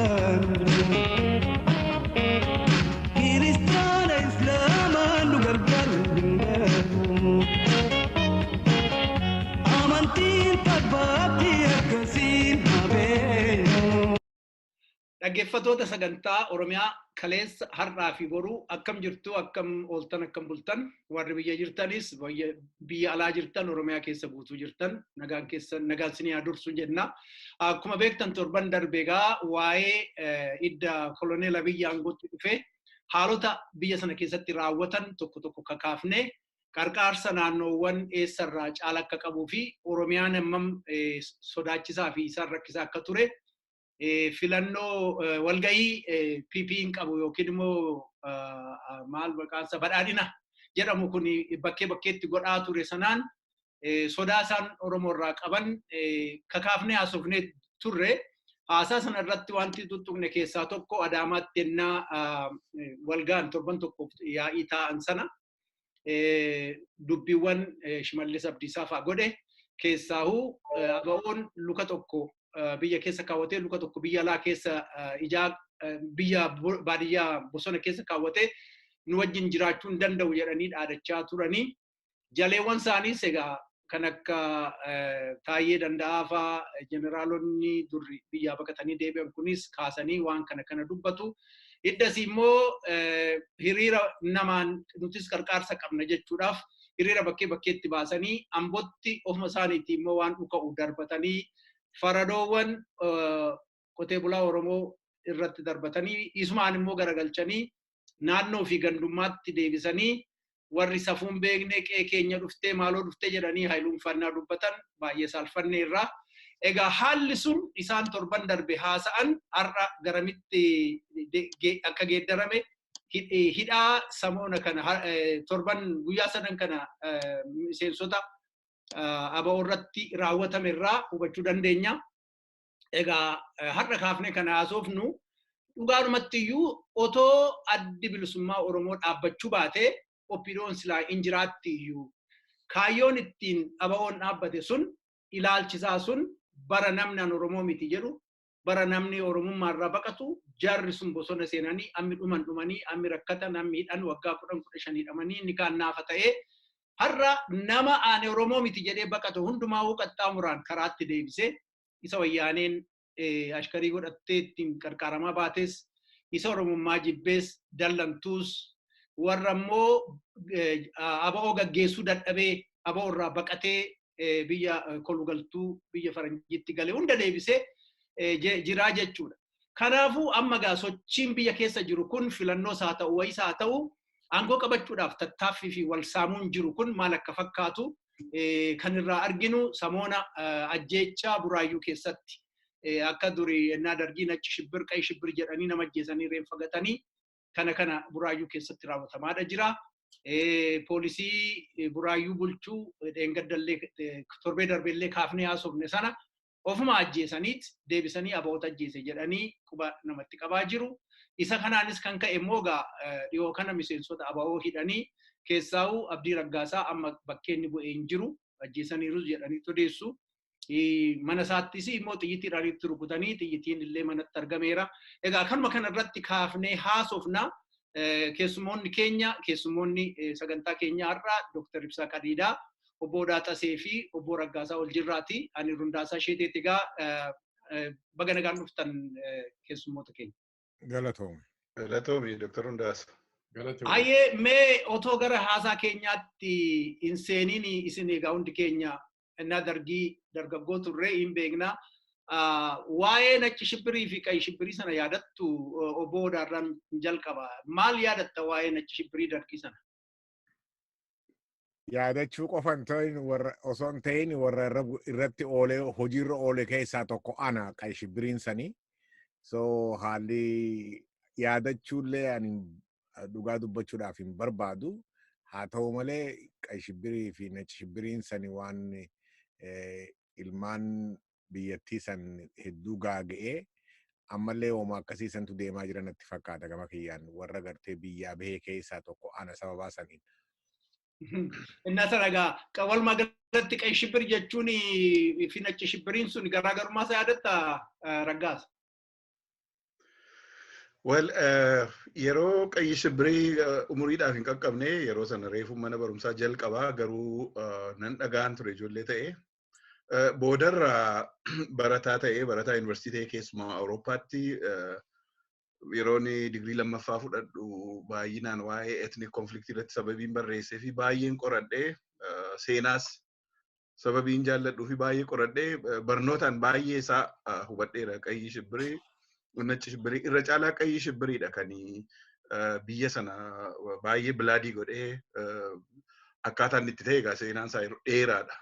taanu. Kiristaana Islaamaan nu gargaaru hin baanu. Amantiin tabbaatti akkasiin haa. Dhaggeeffatoota sagantaa Oromiyaa kaleessa, har'aa fi boruu, akkam jirtu? Akkam ooltan? Akkam bultan? Warri biyya jirtanis, biyya alaa jirtan, Oromiyaa keessa guutuu jirtan, nagaan keessan, nagaan sinii haa dursu jenna. Akkuma beektan, torban darbe egaa waa'ee idda koloneel Abiyyi aangootti dhufe haalota biyya sana keessatti raawwatan tokko tokko kakaafne, qarqaarsa naannoowwan eessarraa caala akka qabuu fi Oromiyaan hammam sodaachisaa fi isaan rakkisaa akka ture, filannoo walgahii PP'n qabu yookiin immoo maal maqaansa badhaadhina jedhamu kun bakkee bakkeetti godhaa ture sanaan sodaa isaan Oromoo irraa qaban kakaafnee haasofnee turre. Haasaa sana irratti wanti tuttuqne keessaa tokko, Adaamaatti ennaa walgahan torban tokkoof yaa'ii taa'an sana dubbiiwwan Shimallis Abdiisaa fa'aa godhe keessaahuu, ABO'n luka tokko biyya keessa kaawwatee luka tokko biyya alaa keessa, ijaa biyya baadiyyaa bosona keessa kaawwatee nu wajjin jiraachuu hin danda'u jedhanii dhaadachaa turanii. Jaleewwan isaaniis egaa kan akka Taayyee Danda'aa fa'aa, jeneraalonni durri biyyaa baqatanii deebi'an kunis kaasanii waan kana kana dubbatu. Iddasii immoo hiriira namaan nutis qarqaarsa qabna jechuudhaaf hiriira bakkee bakkeetti baasanii, Ambootti ofuma isaaniitti immoo waan dhuka'u darbatanii, faradoowwan qotee bulaa Oromoo irratti darbatanii, isumaan immoo garagalchanii naannoo fi gandummaatti deebisanii, warri safuun beekne qe'ee keenya dhuftee maaloo dhuftee jedhanii haayiluunfannaa dubbatan baay'ee saalfanne irraa. Egaa haalli sun isaan torban darbe haasa'an har'a garamitti akka geeddarame, hidhaa samoona kana torban guyyaa sadan kana miseensota ABO irratti raawwatame irraa hubachuu dandeenya. Egaa har'a kaafne kana haasofnu, dhugaadhumatti iyyuu otoo Addi Bilisummaa Oromoo dhaabbachuu baatee OPDO'n silaa hin jiraatti iyyuu? Kaayyoon ittiin ABO'n dhaabbate sun, ilaalchisaa sun, bara namni an Oromoo miti jedhu, bara namni Oromummaa irraa baqatu, jarri sun bosona seenanii ammi dhuman dhumanii, ammi rakkatan, ammi hidhan, waggaa 10 15 hidhamanii, inni kaan naafa ta'ee, har'a nama ani Oromoo miti jedhee baqatu hundumaa qaxxaamuraan karaatti deebisee, isa Wayyaaneen ashkarii godhattee ittiin qarqaaramaa baates, isa Oromummaa jibbees dallantuus, warra immoo ABO gaggeessuu dadhabee ABO irraa baqatee biyya kolugaltuu biyya faranjiitti galee hunda deebisee jiraa jechuudha. Kanaafuu amma gaa sochiin biyya keessa jiru kun, filannoos haa ta'u, wayiis haa ta'u, aangoo qabachuudhaaf tattaaffii fi wal saamuun jiru kun maal akka fakkaatu kan irraa arginu samoona ajjeechaa Buraayyuu keessatti, akka durii ennaa Dargii ነጭ ሽብር ቀይ ሽብር jedhanii nama ajjeesanii reenfa gatanii kana kana Buraayyuu keessatti raawwatamaadha jira. Poolisii Buraayyuu bulchuu dheengaddallee torbee darbeellee kaafnee haasofne sana ofuma ajjeesaniit deebisanii ABO'ta ajjeese jedhanii quba namatti qabaa jiru. Isa kanaanis kan ka'e immoo egaa dhiyoo kana miseensota ABO hidhanii, keessaa'uu Abdii Raggaasaa amma bakkeen inni bu'ee hin jiru, ajjeesaniirus jedhanii odeessu. Mana isaattis immoo xiyyiitiidhaan itti rukutanii xiyyitiin illee manatti argameera. Egaa kanuma kanarratti kaafnee haasofna. Keessummoonni keenya, keessummoonni sagantaa keenya har'aa Dr. Ibsaa Qadiidaa, Obbo Odaa Xasee fi Obbo Raggaasaa Oljirraati. Ani Rundaasaa Sheeteeti. Egaa baga nagaan dhuftan, keessummoota keenya. Galatoom. Galatoomi, Dr. Hundaasa. Hayyee, mee otoo gara haasaa keenyaatti hin seeniin, isin egaa hundi keenya innaa Dargii dargaggoo turre hin beekna. Waa'ee ነጭ ሽብር ii fi ቀይ ሽብር ii sana yaadattu? Obbo Odaarraan jalqaba. Maal yaadatta waa'ee ነጭ ሽብር ii Dargii sana? Yaadachuu qofa hin ta'in, warra osoo hin ta'in, warra irratti oolee, hojiirra oole keessaa tokko ana ቀይ ሽብር iin sanii. So haalli yaadachuullee ani dhugaa dubbachuudhaaf hin barbaadu. Haa ta'u malee ቀይ ሽብር ii fi ነጭ ሽብር iin sani waan ilmaan biyyattii san hedduu gaaga'ee, ammallee hooma akkasii santu deemaa jira natti fakkaata gama kiyyaan, warra gartee biyyaa bahee keessaa tokko ana sababaa saniin. Innaa sana egaa walumaa galatti ቀይ ሽብር jechuun fi ነጭ ሽብር iin sun garaagarummaa isaa yaadattaa, Raggaasa? Well, yeroo Qayyi Shibbirii umuriidhaaf hin qaqqabne, yeroo sana reefu mana barumsaa jalqabaa, garuu nan dhagaan ture ijoollee ta'e. Boodarra barataa ta'ee, barataa yuunivarsiitii ta'e, keessumaa Awurooppaatti yeroo inni digirii lammaffaa fudhadhu baay'inaan waa'ee ethnic conflict irratti sababiin barreessee fi baay'een qoradhee, seenaas sababiin jaalladhuu fi baay'ee qoradhee, barnootaan baay'ee isaa hubadheera. Qayyi Shibbirii, Nacci Shibbirii, irra caalaa Qayyi Shibbiriidha kan biyya sana baay'ee bloody godhee. Akkaataan inni itti ta'e egaa seenaan isaa yeroo dheeraadha.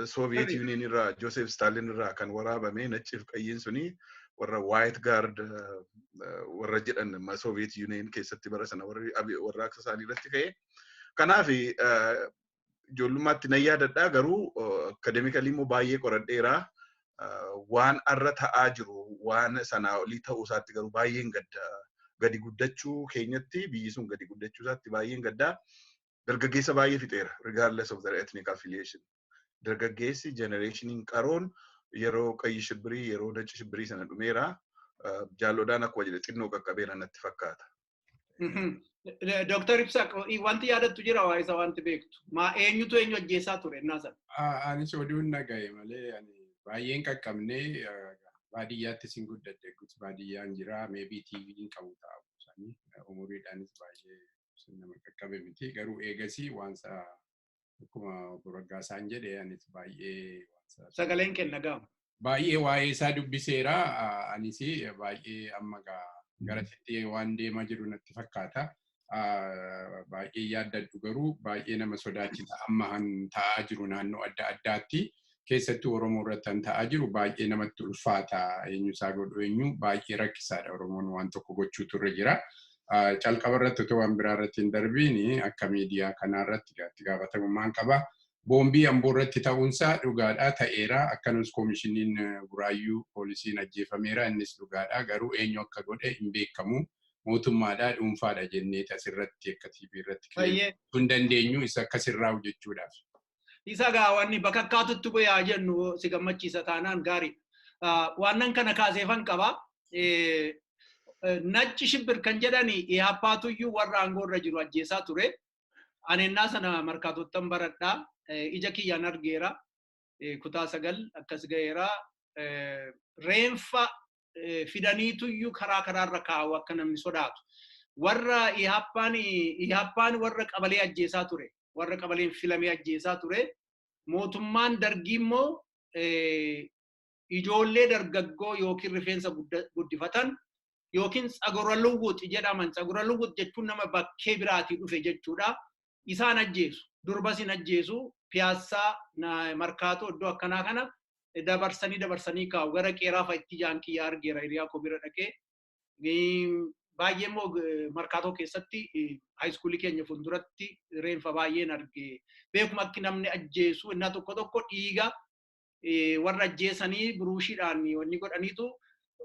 Soviet Union irraa, Joseph Stalin irraa kan waraabame nacciif qayyiin suni warra White Guard warra jedhan Soviet Union keessatti bara sana warri warraaqsa isaanii irratti ka'e. Kanaaf ijoollummaatti nan yaadadha, garuu academically immoo baay'ee qoradheera. Waan arra ta'aa jiru waan sanaa olii ta'uu isaatti garuu baay'een gadda. Gadi guddachuu keenyatti, biyyi sun gadi guddachuu isaatti baay'een gaddaa. Dargaggeessa baay'ee fixeera, regardless of their ethnic affiliation. Dargaggeessi generationiin qaroon yeroo Qayyi Shibbirii, yeroo Nacci Shibbirii sana dhumeera. Jaalodhaan akkuma jedhe xinnoo qaqqabeera natti fakkaata. Dooktar Ibsaa, wanti yaadattu jira waa isa wanti beektu? Maa eenyutu eenyu ajjeesaa ture innaa sana? Anis oduun dhaga'e malee ani baay'een qaqqabnee, baadiyyaatti sin guddadhe, baadiyyaan jira, maybe TV hin qabu ta'a sanii, umuriidhaanis baay'ee nama qaqqabe miti, garuu eegasii waan isaa akkuma obbo Raggaasaan jedhe anis baay'ee Sagaleen kenna gaama. Baay'ee waa'ee isaa dubbiseera. Anis baay'ee amma gara sitti waan deemaa jiru natti fakkaata. Baay'ee yaaddadhu, garuu baay'ee nama sodaachisa amma han ta'aa jiru naannoo adda addaatti. Keessattuu Oromoo irratti han ta'aa jiru baay'ee namatti ulfaata. Eenyu isaa godhu eenyu, baay'ee rakkisaadha. Oromoon waan tokko gochuutu irra jira. Calqaba irratti otoo waan biraa irratti hin darbiin, akka miidiyaa kanaa irratti itti gaafatamummaan qaba. Boombii Amboo irratti ta'uunsaa dhugaadhaa, ta'eera. Akkanumas koomishiniin Buraayyuu poolisiin ajjeefameera. Innis dhugaadhaa. Garuu eenyu akka godhe hin beekamu. Mootummaadhaa, dhuunfaadha jennee asirratti akka TV irratti hin dandeenyu isa akkasirraa hojjechuudhaaf. Isa gaa wanni bakakkaatutti bu'aa jennu si gammachiisa taanaan gaarii. Wannan kana kaaseefan qaba. Nacci Shibbir kan jedhani Ihappaatuyyuu warra aangoo irra jiru ajjeesaa ture. Ani ennaa sana Markaatottan baradhaa. Ija kiyyaan argeera. Kutaa 9 akkas ga'eera. Reenfa fidaniituyyuu karaa karaarra kaa'u akka namni sodaatu. Warra Ihappaan warra qabalee ajjeesaa ture. Warra qabaleen filamee ajjeesaa ture. Mootummaan Dargii immoo ijoollee dargaggoo yookiin rifeensa guddifatan yookiin tsagura luwwut jedhaman. Tsagura luwwut jechuun nama bakkee biraatii dhufe jechuudha. Isaan ajjeesu. Durbas hin ajjeesu. Piyaassaa, Markaatoo, iddoo akkanaa kana dabarsanii dabarsanii kaa'u. Gara qeeraa fa'a itti jaan kiyyaa argeera, hiriyaa koo bira dhaqee. Baay'ee immoo Markaatoo keessatti high schoolii keenya fuulduratti reenfa baay'een arge. Beekuma akki namni ajjeesu innaa tokko tokko dhiiga warra ajjeesanii buruushiidhaan wanni godhaniitu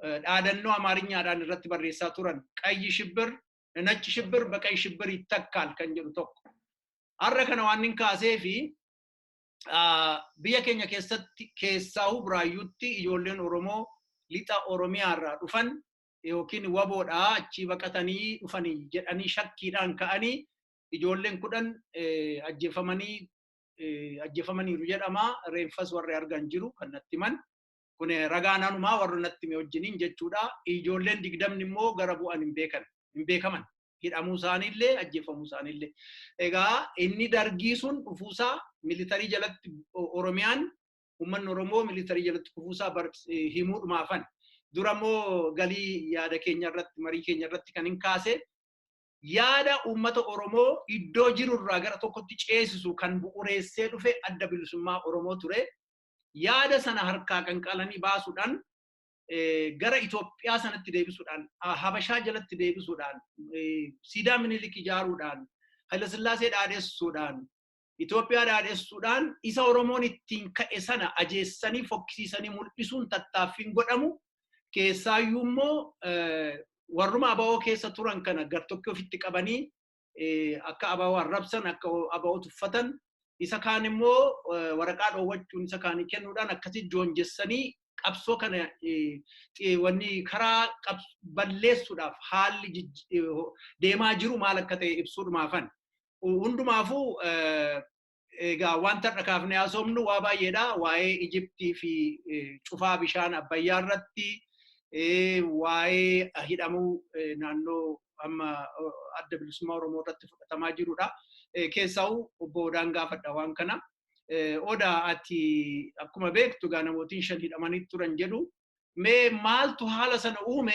dhaadannoo Amaarinyaadhaan irratti barreessaa turan. Qayyi Shibbir, Nacci Shibbir, በቀይ ሽብር ይተካል kan jedhu tokko. Har'a kana waan inni kaasee fi biyya keenya keessatti, keessaahuu Buraayyuutti, ijoolleen Oromoo lixa Oromiyaarraa dhufan yookiin waboodhaa achii baqatanii dhufanii jedhanii shakkiidhaan ka'anii ijoolleen 10 ajjeefamanii ajjeefamaniiru jedhama. Reenfas warri argan jiru kan natti himan. Kun ragaa nanumaa warra natti hime wajjiniin jechuudha. Ijoolleen 20 immoo gara bu'an hin beekan, hin beekaman. Hidhamuu isaaniillee, ajjeefamuu isaaniillee. Egaa inni Dargii sun dhufuusaa, military jalatti Oromiyaan, uummanni Oromoo military jalatti kufuusaa himuudhumaafan. Dura immoo galii yaada keenya irratti, marii keenya irratti kan hin kaase, yaada uummata Oromoo iddoo jirurraa gara tokkotti ceesisu kan bu'uureessee dhufe Adda Bilisummaa Oromoo ture. Yaada sana harkaa qanqalanii baasuudhaan gara Itoophiyaa sanatti deebisuudhaan, Habashaa jalatti deebisuudhaan, siidaa Minilik ijaaruudhaan, Hayilasillaasee dhaadessuudhaan, Itoophiyaa dhaadessuudhaan, isa Oromoon ittiin ka'e sana ajeessanii fokkisiisanii mul'isuun tattaaffiin godhamu, keessaayyuu immoo warruma ABO keessa turan kana gartokkee ofitti qabanii akka ABO arrabsan, akka ABO tuffatan, isa kaan immoo waraqaa dhoowwachuun isa kaanii kennuudhaan akkasitti joonjessanii. Qabsoo kana wanni karaa balleessuudhaaf haalli deemaa jiru maal akka ta'e ibsuudhumaafan. Hundumaafuu egaa wanta har'a kaafnee haasofnu waa baay'eedha. Waa'ee Ijiptii fi cufaa bishaan Abbayyaa irratti, waa'ee hidhamuu naannoo amma Adda Bilisummaa Oromoo irratti fudhatamaa jirudha. Keessaa'u obbo Odaan gaafadha waan kana. Odaa, ati akkuma beektu gaa namootiin 5 hidhamanii turan jedhu. Mee maaltu haala sana uume?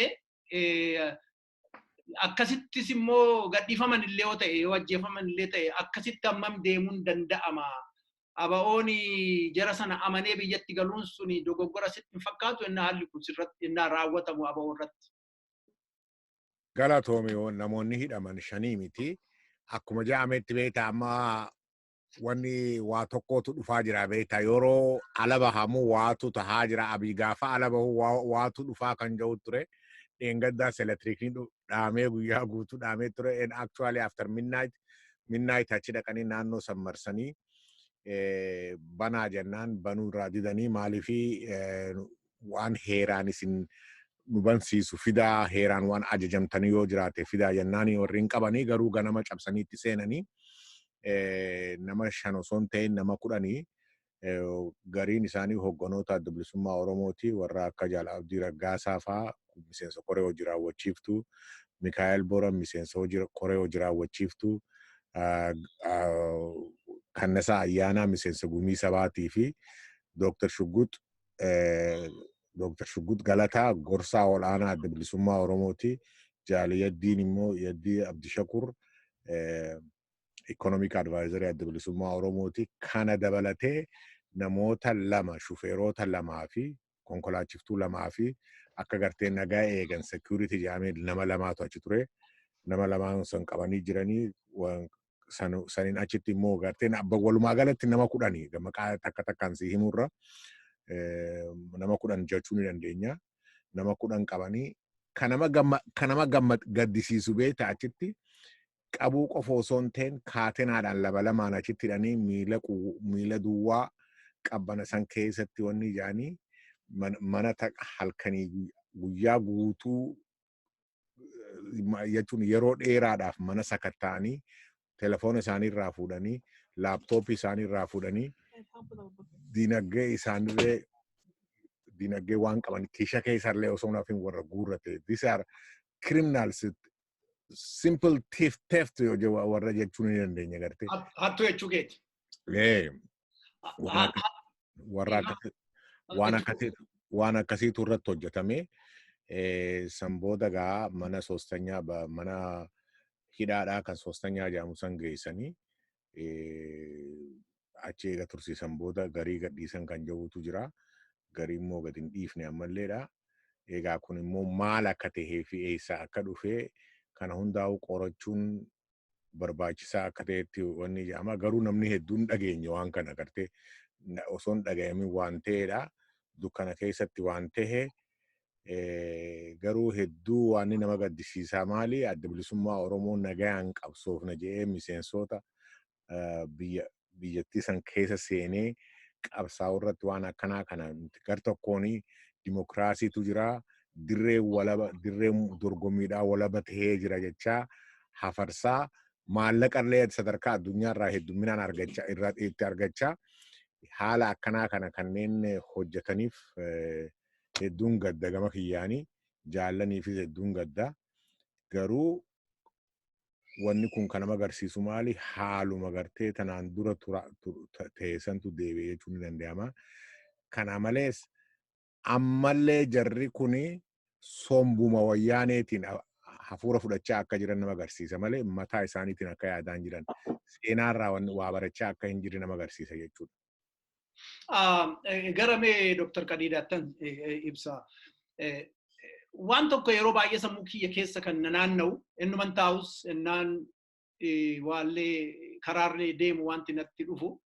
Akkasittis immoo gadhiifaman illee yoo ta'e, yoo ajjeefaman illee ta'e, akkasitti hammam deemuun danda'ama? ABO'n jara sana amanee biyyatti galuun suni dogoggora sitti hin fakkaatu innaa haalli kun sirratti innaa raawwatamu ABO irratti? Galatoomi. Namoonni hidhaman shanii miti. Akkuma jedhametti beektaa, amma wanni waa tokkotu dhufaa jira beektaa, yeroo ala bahamu waatu tahaa jira. Abii gaafa ala bahu waatu dhufaa kan jiru ture. Dheengaddaas elektiriikni dhaamee guyyaa guutuu dhaamee ture. And actually after midnight achi dhaqanii naannoo san marsanii banaa jennaan banuu irraa didanii, maaliifi waan heeraan isin nu bansiisu fidaa, heeraan waan ajajamtanii yoo jiraate fidaa jennaan warri hin qabanii, garuu ganama cabsanii itti seenanii nama 5 osoo hin ta'in nama 10, gariin isaanii hogganoota Adda Bilisummaa Oromooti, warra akka Jaal Abdii Raggaasaa faa miseensa koree hojii raawwachiiftuu, Mikaa'el Boran miseensa koree hojii raawwachiiftuu, Kannasaa Ayyaanaa miseensa gumii sabaatii fi Dr. Shuggut Galataa gorsaa ol'aanaa Adda Bilisummaa Oromooti. Jaali Yaddiin immoo Yaddii Abdishakur Economic Advisory Adda Bilisummaa Oromooti. Kana dabalatee namoota lama, shufeerota lamaa fi konkolaachiftuu lamaa fi akka gartee nagaa eegan security jedhamee nama lamaatu achi ture. Nama lamaan san qabanii jiranii, saniin achitti immoo garteen walumaa galatti nama 10, maqaa takka takkaan si himurra nama 10 jechuu ni dandeenya. Nama 10 qabanii kan nama gaddisiisu beekta, achitti qabuu qofa osoo hin ta'in kaatenaadhaan lama lamaan achitti hidhanii miila duwwaa qabbana san keessatti wanni ijaanii mana halkanii guyyaa guutuu jechuun yeroo dheeraadhaaf mana sakatta'anii, telefoona isaanii irraa fuudhanii, laaptooppii isaanii irraa fuudhanii, dinagdee isaanillee, dinagdee waan qaban kiisha keessallee osoo nafin warra guurrate. These are criminals, simple theft warra jechuu ni dandeenya gartee. Hattuu jechuu keeti. Warra waan akkasiitu irratti hojjetame. San booda gaa mana soostanyaa, mana hidhaadhaa kan soostanyaa jedhamu san geessanii achi eega tursiisan booda garii gadhiisan kan jirutu jira. Garii immoo gadi hin dhiifne ammalleedha. Egaa kun immoo maal akka tahee fi eessaa akka dhufee kana hundaa'u qorachuun barbaachisaa akka ta'etti wanni jedhama. Garuu namni hedduun dhageenye waan kana gartee osoo hin dhagayamin waan ta'eedha. Dukkana keessatti waan tahe garuu hedduu waan nama gaddisiisaa maali, Adda Bilisummaa Oromoo nagayaan qabsoofna jedhee miseensota biyya biyyattii san keessa seenee qabsaa'uu irratti waan akkanaa kana gar tokkoon dimokiraasiitu jira, dirree walaba, dirree dorgommiidhaa walaba tahee jira jechaa hafarsaa, maallaqa illee sadarkaa addunyaarraa heddumminaan argachaa itti argachaa, haala akkanaa kana kanneen hojjetaniif hedduun gadda. Gama kiyyaanii jaallaniifis hedduun gadda. Garuu wanni kun kan nama agarsiisu maali, haaluma gartee tanaan dura ta'e santu deebi'ee jechuun ni danda'ama. Kana malees ammallee jarri kuni sombuma wayyaaneetiin hafuura fudhachaa akka jiran nama agarsiisa malee mataa isaaniitiin akka yaadaan jiran, seenaarraa waa barachaa akka hin jirre nama agarsiisa jechuudha. Gara mee Dr. Qadiidaattan ibsa. Waan tokko yeroo baay'ee sammuu kiyya keessa kan naanna'u, innuman taa'us, innaan waallee karaarlee deemu wanti natti dhufu.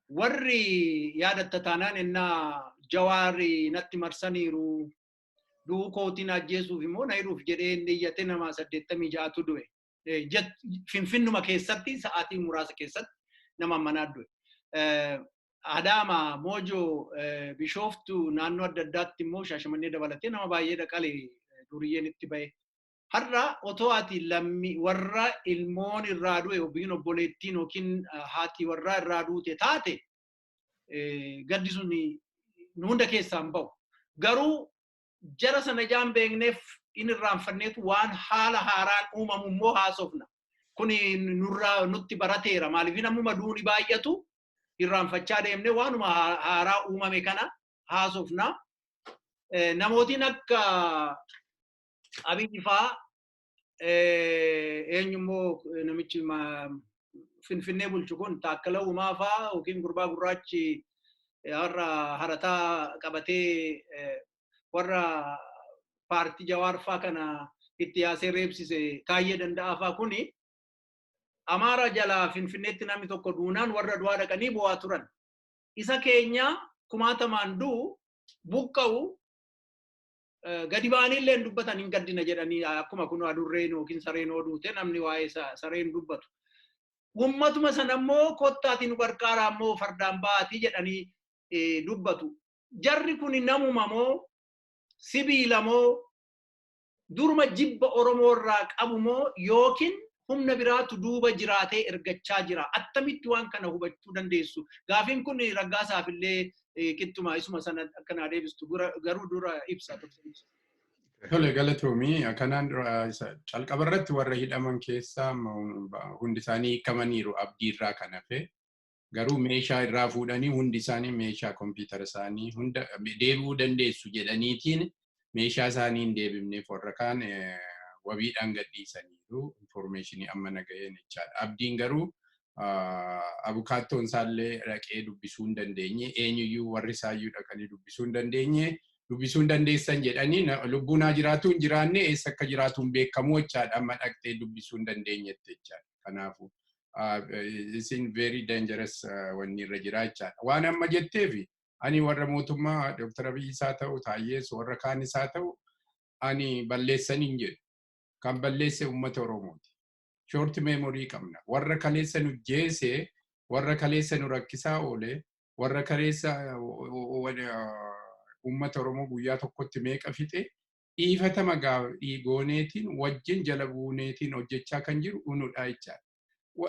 Warri yaadatta taanaan innaa Jawaarri natti marsaniiru, du'uu kootiin ajjeesuuf immoo na hidhuuf jedhee inni iyyate nama 86tu du'e. Finfinnuma keessatti sa'aatii muraasa keessatti nama manaa du'e. Adaama, Moojoo, Bishooftuu naannoo adda addaatti immoo Shaashamannee dabalatee nama baay'ee dhaqalee duriyyeen itti bahe. Har'a otoo ati lammi warra ilmoon irraa du'e yookiin obboleettiin yookiin haati warraa irraa duute taate gaddi sun nu hunda keessaa hin bahu. Garuu jara sana ijaan beekneef in irraanfanneetu waan haala haaraan uumamu immoo haasofna. Kuni nurraa nutti barateera. Maaliif namuma duuni baay'atu irraanfachaa deemne waanuma haaraa uumame kana haasofna. Namootiin akka Abiyyi fa'aa, eenyummoo namichi Finfinnee bulchu kun, Taakkala Uumaa fa'aa, yookiin gurbaa gurraachi warra harataa qabatee warra paartii Jawaar fa'aa kana itti yaasee reebsise Taayyee Danda'aa fa'aa, kuni Amaara jalaa Finfinneetti namni tokko duunaan warra du'aa dhaqanii bu'aa turan. Isa keenya kumaatamaan du'u, buqqa'u, gadi ba'anii illee hin dubbatan, hin gaddina jedhanii. Akkuma kun adurreen yookiin sareen oo duute namni waa'ee sareen dubbatu. Uummatuma sana immoo kottaatii nu gargaaraa immoo fardaan ba'aatii jedhanii dubbatu. Jarri kun namuma moo sibiila moo duruma jibba Oromoo irraa qabu moo yookiin humna biraatu duuba jiraatee ergachaa jira? Attamitti waan kana hubachuu dandeessu? Gaafiin kun Raggaasaaf illee qixxuma isuma sana akkanaa deebistu, garuu dura ibsa. Tole, galatoomii. Kanaan dura calqaba irratti warra hidhaman keessaa hundi isaanii hiikamaniiru Abdii irraa kan hafe. Garuu meeshaa irraa fuudhanii, hundi isaanii meeshaa kompiitara isaanii hunda deebi'uu dandeessu jedhaniitiin meeshaa isaanii hin deebifneef, warra kaan wabiidhaan gadhiisaniiru, information amma nagaheen jechaadha. Abdiin garuu abukaattoon isaallee dhaqee dubbisuu hin dandeenye, eenyuyyuu warri isaayyuu dhaqanii dubbisuu hin dandeenye. Dubbisuu hin dandeessan jedhanii, lubbuun haa jiraatu hin jiraanne, eessa akka jiraatu hin beekamu jechaadha, amma dhaqxee dubbisuu hin dandeenyetti jechaadha. Kanaafuu isin very dangerous wanni irra jira jechaadha. Waan amma jetteefi ani warra mootummaa Dr. Abiy isaa ta'u, Taayyees, warra kaan isaa ta'u, ani balleessanii hin jedhu. Kan balleesse uummata Oromooti. Short memory qabna. Warra kaleessa nu jeese, warra kaleessa nu rakkisaa oole, warra kaleessa uummata Oromoo guyyaa tokkotti meeqa fixe, dhiifatama gooneetiin wajjin jala buuneetiin hojjechaa kan jiru unudha jechaadha.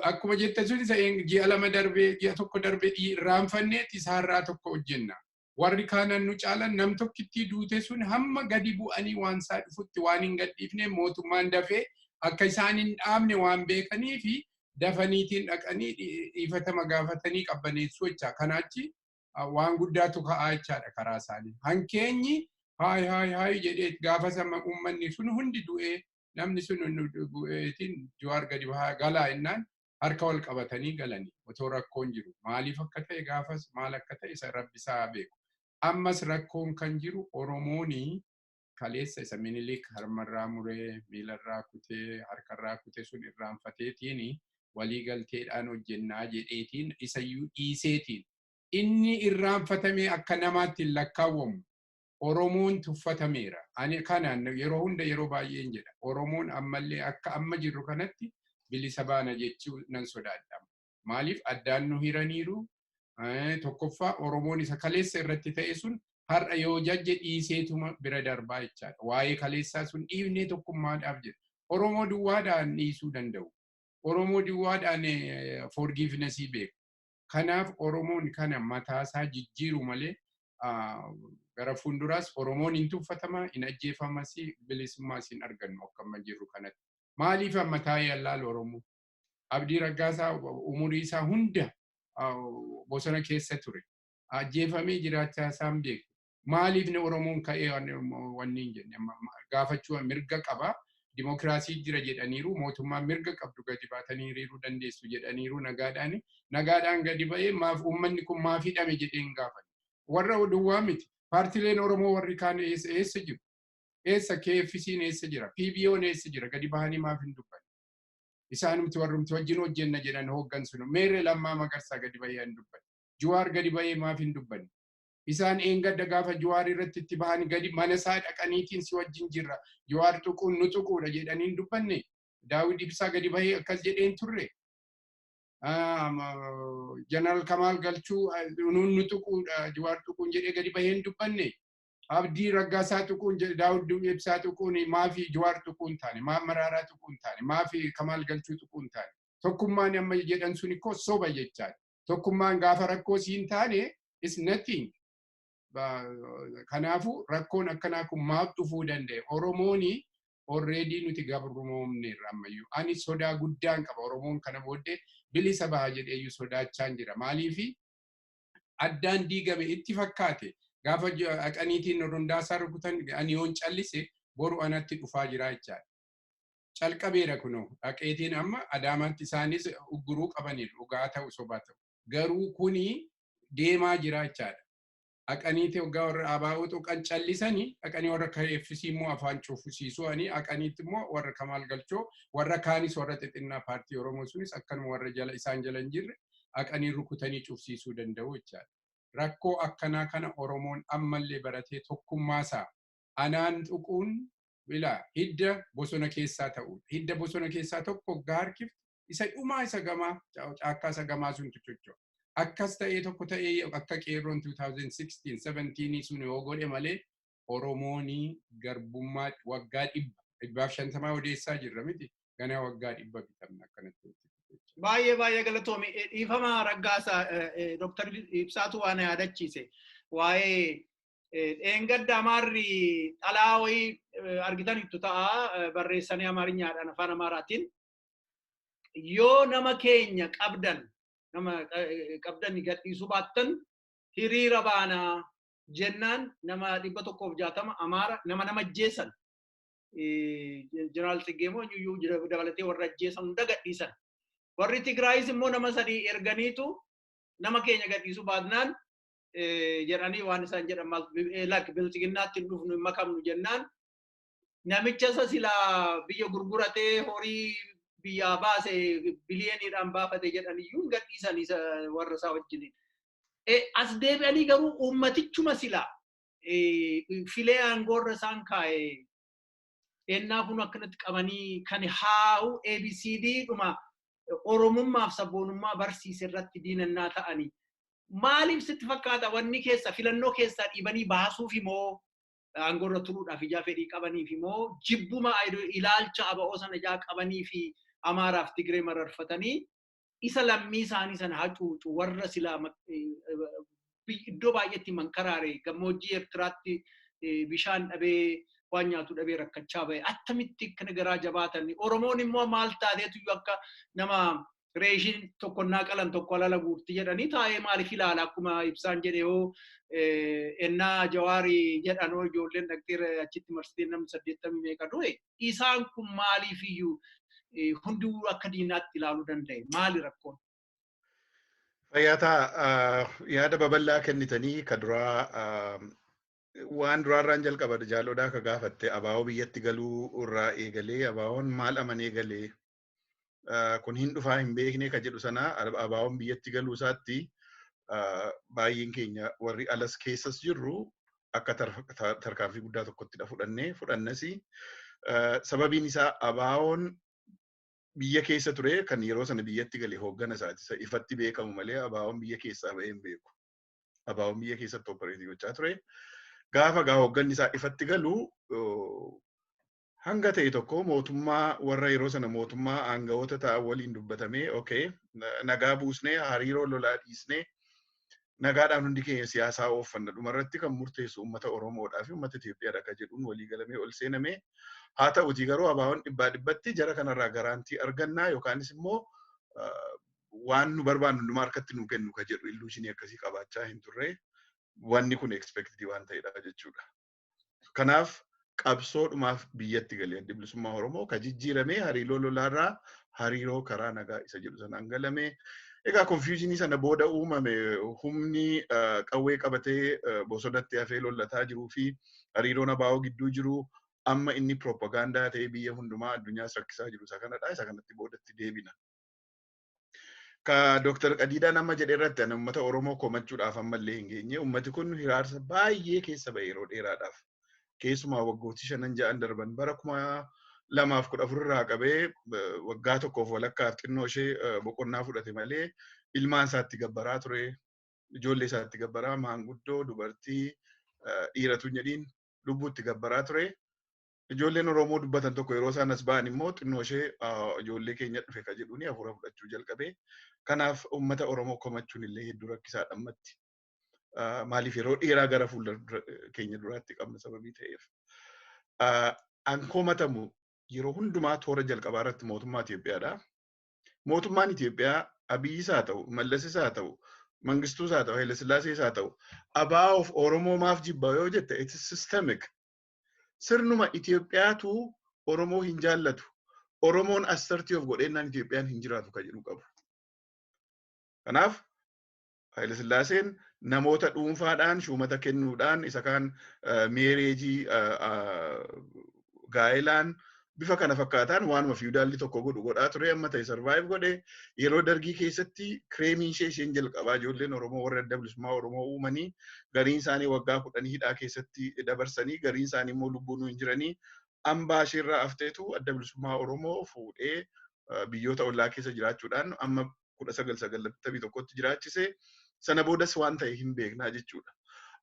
Akkuma jette sun, isa ji'a 2 darbee, ji'a 1 darbee irraanfanneeti isaarraa tokko hojjenna. Warri kaanan nu caalan nam tokkittii duute sun hamma gadi bu'anii waan isaa dhufutti waan hin gadhiifne, mootummaan dafee akka isaan hin dhaabne waan beekanii fi dafaniitiin dhaqanii dhiifatama gaafatanii qabbaneessuu jecha. Kanaachi waan guddaatu ka'aa jechaadha karaa isaanii. Hankeenyi haay haay haay jedhee gaafa sama uummanni sun hundi du'ee, namni sun bu'eetiin Jawaar gadi bahaa galaa innaan harka wal qabatanii galanii otoo rakkoon jiru. Maaliif akka ta'e, gaafas maal akka ta'e, isa rabbi isaa beeku. Ammas rakkoon kan jiru Oromoonii kaleessa isa Minilik harmarraa muree, miilarraa kutee, harkarraa kutee sun irraanfateetiin walii galteedhaan hojjennaa jedheetiin isayyuu dhiiseetiin inni irraanfatamee akka namaatti hin lakkaawwamu. Oromoon tuffatameera. Ani kanaan yeroo hunda, yeroo baay'een jedha. Oromoon ammallee akka amma jirru kanatti bilisa baana jechuu nan sodaadha. Maaliif addaan nu hiraniiru? Tokkoffaa, Oromoon isa kaleessa irratti ta'e sun har'a yoo jajje dhiiseetuma bira darbaa jechaadha. Waa'ee kaleessaa sun dhiifnee tokkummaadhaaf jedha. Oromoo duwwaadhaan dhiisuu danda'u. Oromoo duwwaadhaan forgiveness beeku. Kanaaf Oromoon kana mataasaa jijjiiru malee gara fuulduraas Oromoon hin tuffatama, hin ajjeefamas, bilisummaas hin argannu akka amma jirru kanatti. Maaliif amma taa'ee allaalu Oromoo? Abdii Raggaasaa umurii isaa hunda bosona keessa ture. Ajjeefamee jiraachaa isaan beeku. Maaliif Oromoon ka'ee wanni hin jenne gaafachuu mirga qaba. Dimokiraasii jira jedhaniiru, mootummaan mirga qabdu, gadi baatanii hiriiruu dandeessu jedhaniiru, nagaadhaan nagaadhaan gadi ba'ee maaf uummanni kun maaf hidhame jedhee hin gaafanne. Warra duwwaa miti. Paartileen Oromoo warri kaan eessa jiru? Eessa KFC'n eessa jira? PBO'n eessa jira? Gadi bahanii maaf hin dubbanne? Isaanumti warrumti wajjin hojjenna jedhan hooggansu. Meerre Lammaa Magarsaa gadi bahee hin dubbanne? Juwaar gadi bahee maaf hin dubbanne? Isaan eengadda gaafa Juwaar irratti itti bahan gadi mana isaa dhaqaniitiin si wajjin jirra. Juwaar tuquun nu tuquudha jedhanii hin dubbanne. Daawid Ibsaa gadi bahee akkas jedheen turre. Jeneraal Kamaal Galchuu nuun nu tuquudha, Jawaar tuquun jedhee gadi bahee hin dubbanne. Abdii Raggaasaa tuquun, Daawud Ibsaa tuquun maafi Jawaar tuquun taane, maaf Maraaraa tuquun taane, maafi Kamaal Galchuu tuquun taane. Tokkummaan amma jedhan sun ikkoo soba jechaadha. Tokkummaan gaafa rakkoo siin taane is nothing. Kanaafuu rakkoon akkanaa kun maaf dhufuu danda'e? Oromooni already nuti gabrumoomneerra ammayyuu. Ani sodaa guddaan qaba. Oromoon kana booddee bilisa baha jedheeyyuu sodaachaan jira. Maaliifi addaan diigame itti fakkaate. Gaafa dhaqaniitiin Rundaasaa rukutan, ani yoon callise boru anatti dhufaa jira jechaadha. Calqabeera kunoo dhaqeetiin amma Adaamaatti isaanis ugguruu qabaniiru, dhugaa ta'u sobaa ta'u. Garuu kuni deemaa jira jechaadha. Dhaqaniiti waggaa warra ABO tuqan callisanii, dhaqanii warra KFC immoo afaan cufusiisuu, ani dhaqaniitti immoo warra Kamaal Galchoo, warra kaanis, warra xixinnaa paartii Oromoo sunis akkanuma warra jala isaan jala hin jirre dhaqanii rukutanii cufsiisuu danda'u jechaadha. Rakkoo akkanaa kana Oromoon ammallee baratee tokkummaasaa anaan tuquun bila hidda bosona keessaa ta'uudha. Hidda bosona keessaa tokko harkiftu, isa dhumaa isa gamaa caakkaa isa gamaa suntu socho'a. Akkas ta'ee tokko ta'ee akka qeerroon 2016 17 sun yoo godhe malee Oromoonii garbummaa waggaa 150 odeessaa jirra miti, ganaa waggaa 100 bitamna akkanatti. Baay'ee baay'ee galatoomi. Dhiifama Raggaasa, Dooktar Ibsaatu waan yaadachiise. Waa'ee dheengadda Amaarri xalaa wayii argitaniittu ta'a, barreessanii Amaarinyaadhaan, afaan Amaaraatiin. Yoo nama keenya qabdan, nama qabdan gadhiisuu baattan hiriira baanaa jennaan, nama 160 Amaara nama nama ajjeesan, Jeneraal Tsiggee moo eenyuyyuu dabalatee warra ajjeesan hunda gadhiisan. Warri Tigraayis immoo nama sadii erganiitu nama keenya gadhiisuu baatnaan jedhanii, waan isaan jedhan maal, lakki bilchiginnaatti hin dhufnu, hin makamnu jennaan, namicha isa silaa biyya gurguratee horii biyyaa baase biliyooniidhaan baafate jedhaniyyuu hin gadhiisan isa warra isaa wajjiniin. As deebi'anii garuu uummatichuma silaa filee aangoorra isaan kaa'e ennaa kun akkanatti qabanii kan haa'u ABCD dhuma Oromummaaf sabboonummaa barsiise irratti diinannaa ta'anii. Maaliif sitti fakkaata? Wanni keessa filannoo keessaa dhiibanii baasuuf immoo aangoorra turuudhaaf ijaa fedhii qabaniif immoo jibbuma ilaalcha ABO sana ijaa qabanii fi Amaaraaf Tigree mararfatanii isa lammii isaanii sana hacuucu, warra silaa iddoo baay'eetti mankaraare, gammoojjii Eertiraatti bishaan dhabee, waan nyaatu dhabee rakkachaa bahe, attamitti akkana garaa jabaatan? Oromoon immoo maal taateetu akka nama reeshiin tokko naa qalan tokko alala guurti jedhanii taa'ee maaliif ilaala? Akkuma Ibsaan jedhe, yoo ennaa Jawaarii jedhan hoo ijoolleen dhaqxee achitti marsitee namni 80 meeqa du'e, isaan kun maaliif iyyuu hunduu akka diinaatti ilaaluu danda'e? Maali rakkoon? Fayyaataa, yaada babal'aa kennitanii. Ka duraa waan duraarraan jalqaba, jaalodhaa ka gaafatte, ABO biyyatti galuu irraa eegalee ABO'n maal amanee galee kun hin dhufaa hin beekne ka jedhu sana. ABO'n biyyatti galuu isaatti baay'een keenya warri alas keessas jirru akka tarkaanfii guddaa tokkotti fudhannee fudhannas. Sababiin isaa ABO'n biyya keessa ture, kan yeroo sana biyyatti gale hooggana isaati ifatti beekamu malee ABO'n biyya keessaa bahee hin beeku. ABO'n biyya keessatti operate gochaa ture. Gaafa gaa hoogganni isaa ifatti galu, hanga ta'e tokko mootummaa warra yeroo sana mootummaa aangawoota ta'an waliin dubbatamee, okay, nagaa buusnee, hariiroo lolaa dhiisnee, nagaadhaan hundi keenya siyaasaa ooffanna, dhumarratti kan murteessu uummata Oromoodhaa fi uummata Itoophiyaadha akka jedhuun walii galamee ol seenamee. Haa ta'utii garuu ABO'n dhibbaa dhibbatti jara kanarraa guarantee argannaa yookaanis immoo waan nu barbaannu hundumaa harkatti nu kennu ka jedhu illusion akkasii qabaachaa hin turre. Wanni kun expected waan ta'edha jechuudha. Kanaaf qabsoodhumaaf biyyatti galee Adda Bilisummaa Oromoo ka jijjiiramee hariiroo lolaarraa hariiroo karaa nagaa isa jedhu sanaan galame. Egaa confusion sana booda uumame, humni qawwee qabatee bosonatti hafee lollataa jiruu fi hariiroon ABO gidduu jiru amma inni propagaandaa ta'ee biyya hundumaa addunyaas rakkisaa jiru isa kanadha. Isa kanatti boodatti deebina. Ka Dooktar Qadiidaan amma jedhe irratti ani uummata Oromoo komachuudhaaf ammallee hin geenye. Uummati kun hiraarsa baay'ee keessa ba'e yeroo dheeraadhaaf. Keessumaa waggootii shanan ja'an darban bara kuma 2014 irraa qabee waggaa tokkoof walakkaaf xinnoo ishee boqonnaa fudhate malee ilmaan isaatti gabbaraa ture. Ijoollee isaatti gabbaraa, maanguddoo, dubartii, dhiiratu hin jedhiin lubbuutti gabbaraa ture. Ijoolleen Oromoo dubbatan tokko yeroo isaan as ba'an immoo xinnoo ishee ijoollee keenya dhufe ka jedhuuni hafuura fudhachuu jalqabe. Kanaaf uummata Oromoo komachuun illee hedduu rakkisaadha ammatti. Maaliif yeroo dheeraa gara fuula keenya duraatti qabna sababii ta'eef. An komatamu yeroo hundumaa toora jalqabaa irratti mootummaa Itoophiyaadha. Mootummaan Itoophiyaa Abiyyis haa ta'u, Mallasis haa ta'u, Mangistuus haa ta'u, Hayilesillaasees haa ta'u, ABOf Oromoo maaf jibba yoo jette, it is systemic. Sirnuma Itoophiyaatu Oromoo hin jaallatu. Oromoon assert of godheennaan Itoophiyaan hin jiraatu kan jedhu qabu. Kanaaf Hayilesillaaseen namoota dhuunfaadhaan shuumata kennuudhaan, isa kaan marriage, gaa'ilaan, bifa kana fakkaataan waanuma feudalli tokko godhu godhaa ture, amma ta'e survive godhe. Yeroo Dargii keessatti crimeiin ishee isheen jalqabaa ijoolleen Oromoo warra Adda Bilisummaa Oromoo uumanii gariin isaanii waggaa 10 hidhaa keessatti dabarsanii, gariin isaanii immoo lubbuun hin jiranii, hambaa isheerraa hafteetu Adda Bilisummaa Oromoo fuudhee biyyoota ollaa keessa jiraachuudhaan amma 1991tti jiraachise. Sana boodas waan ta'e hin beeknaa jechuudha.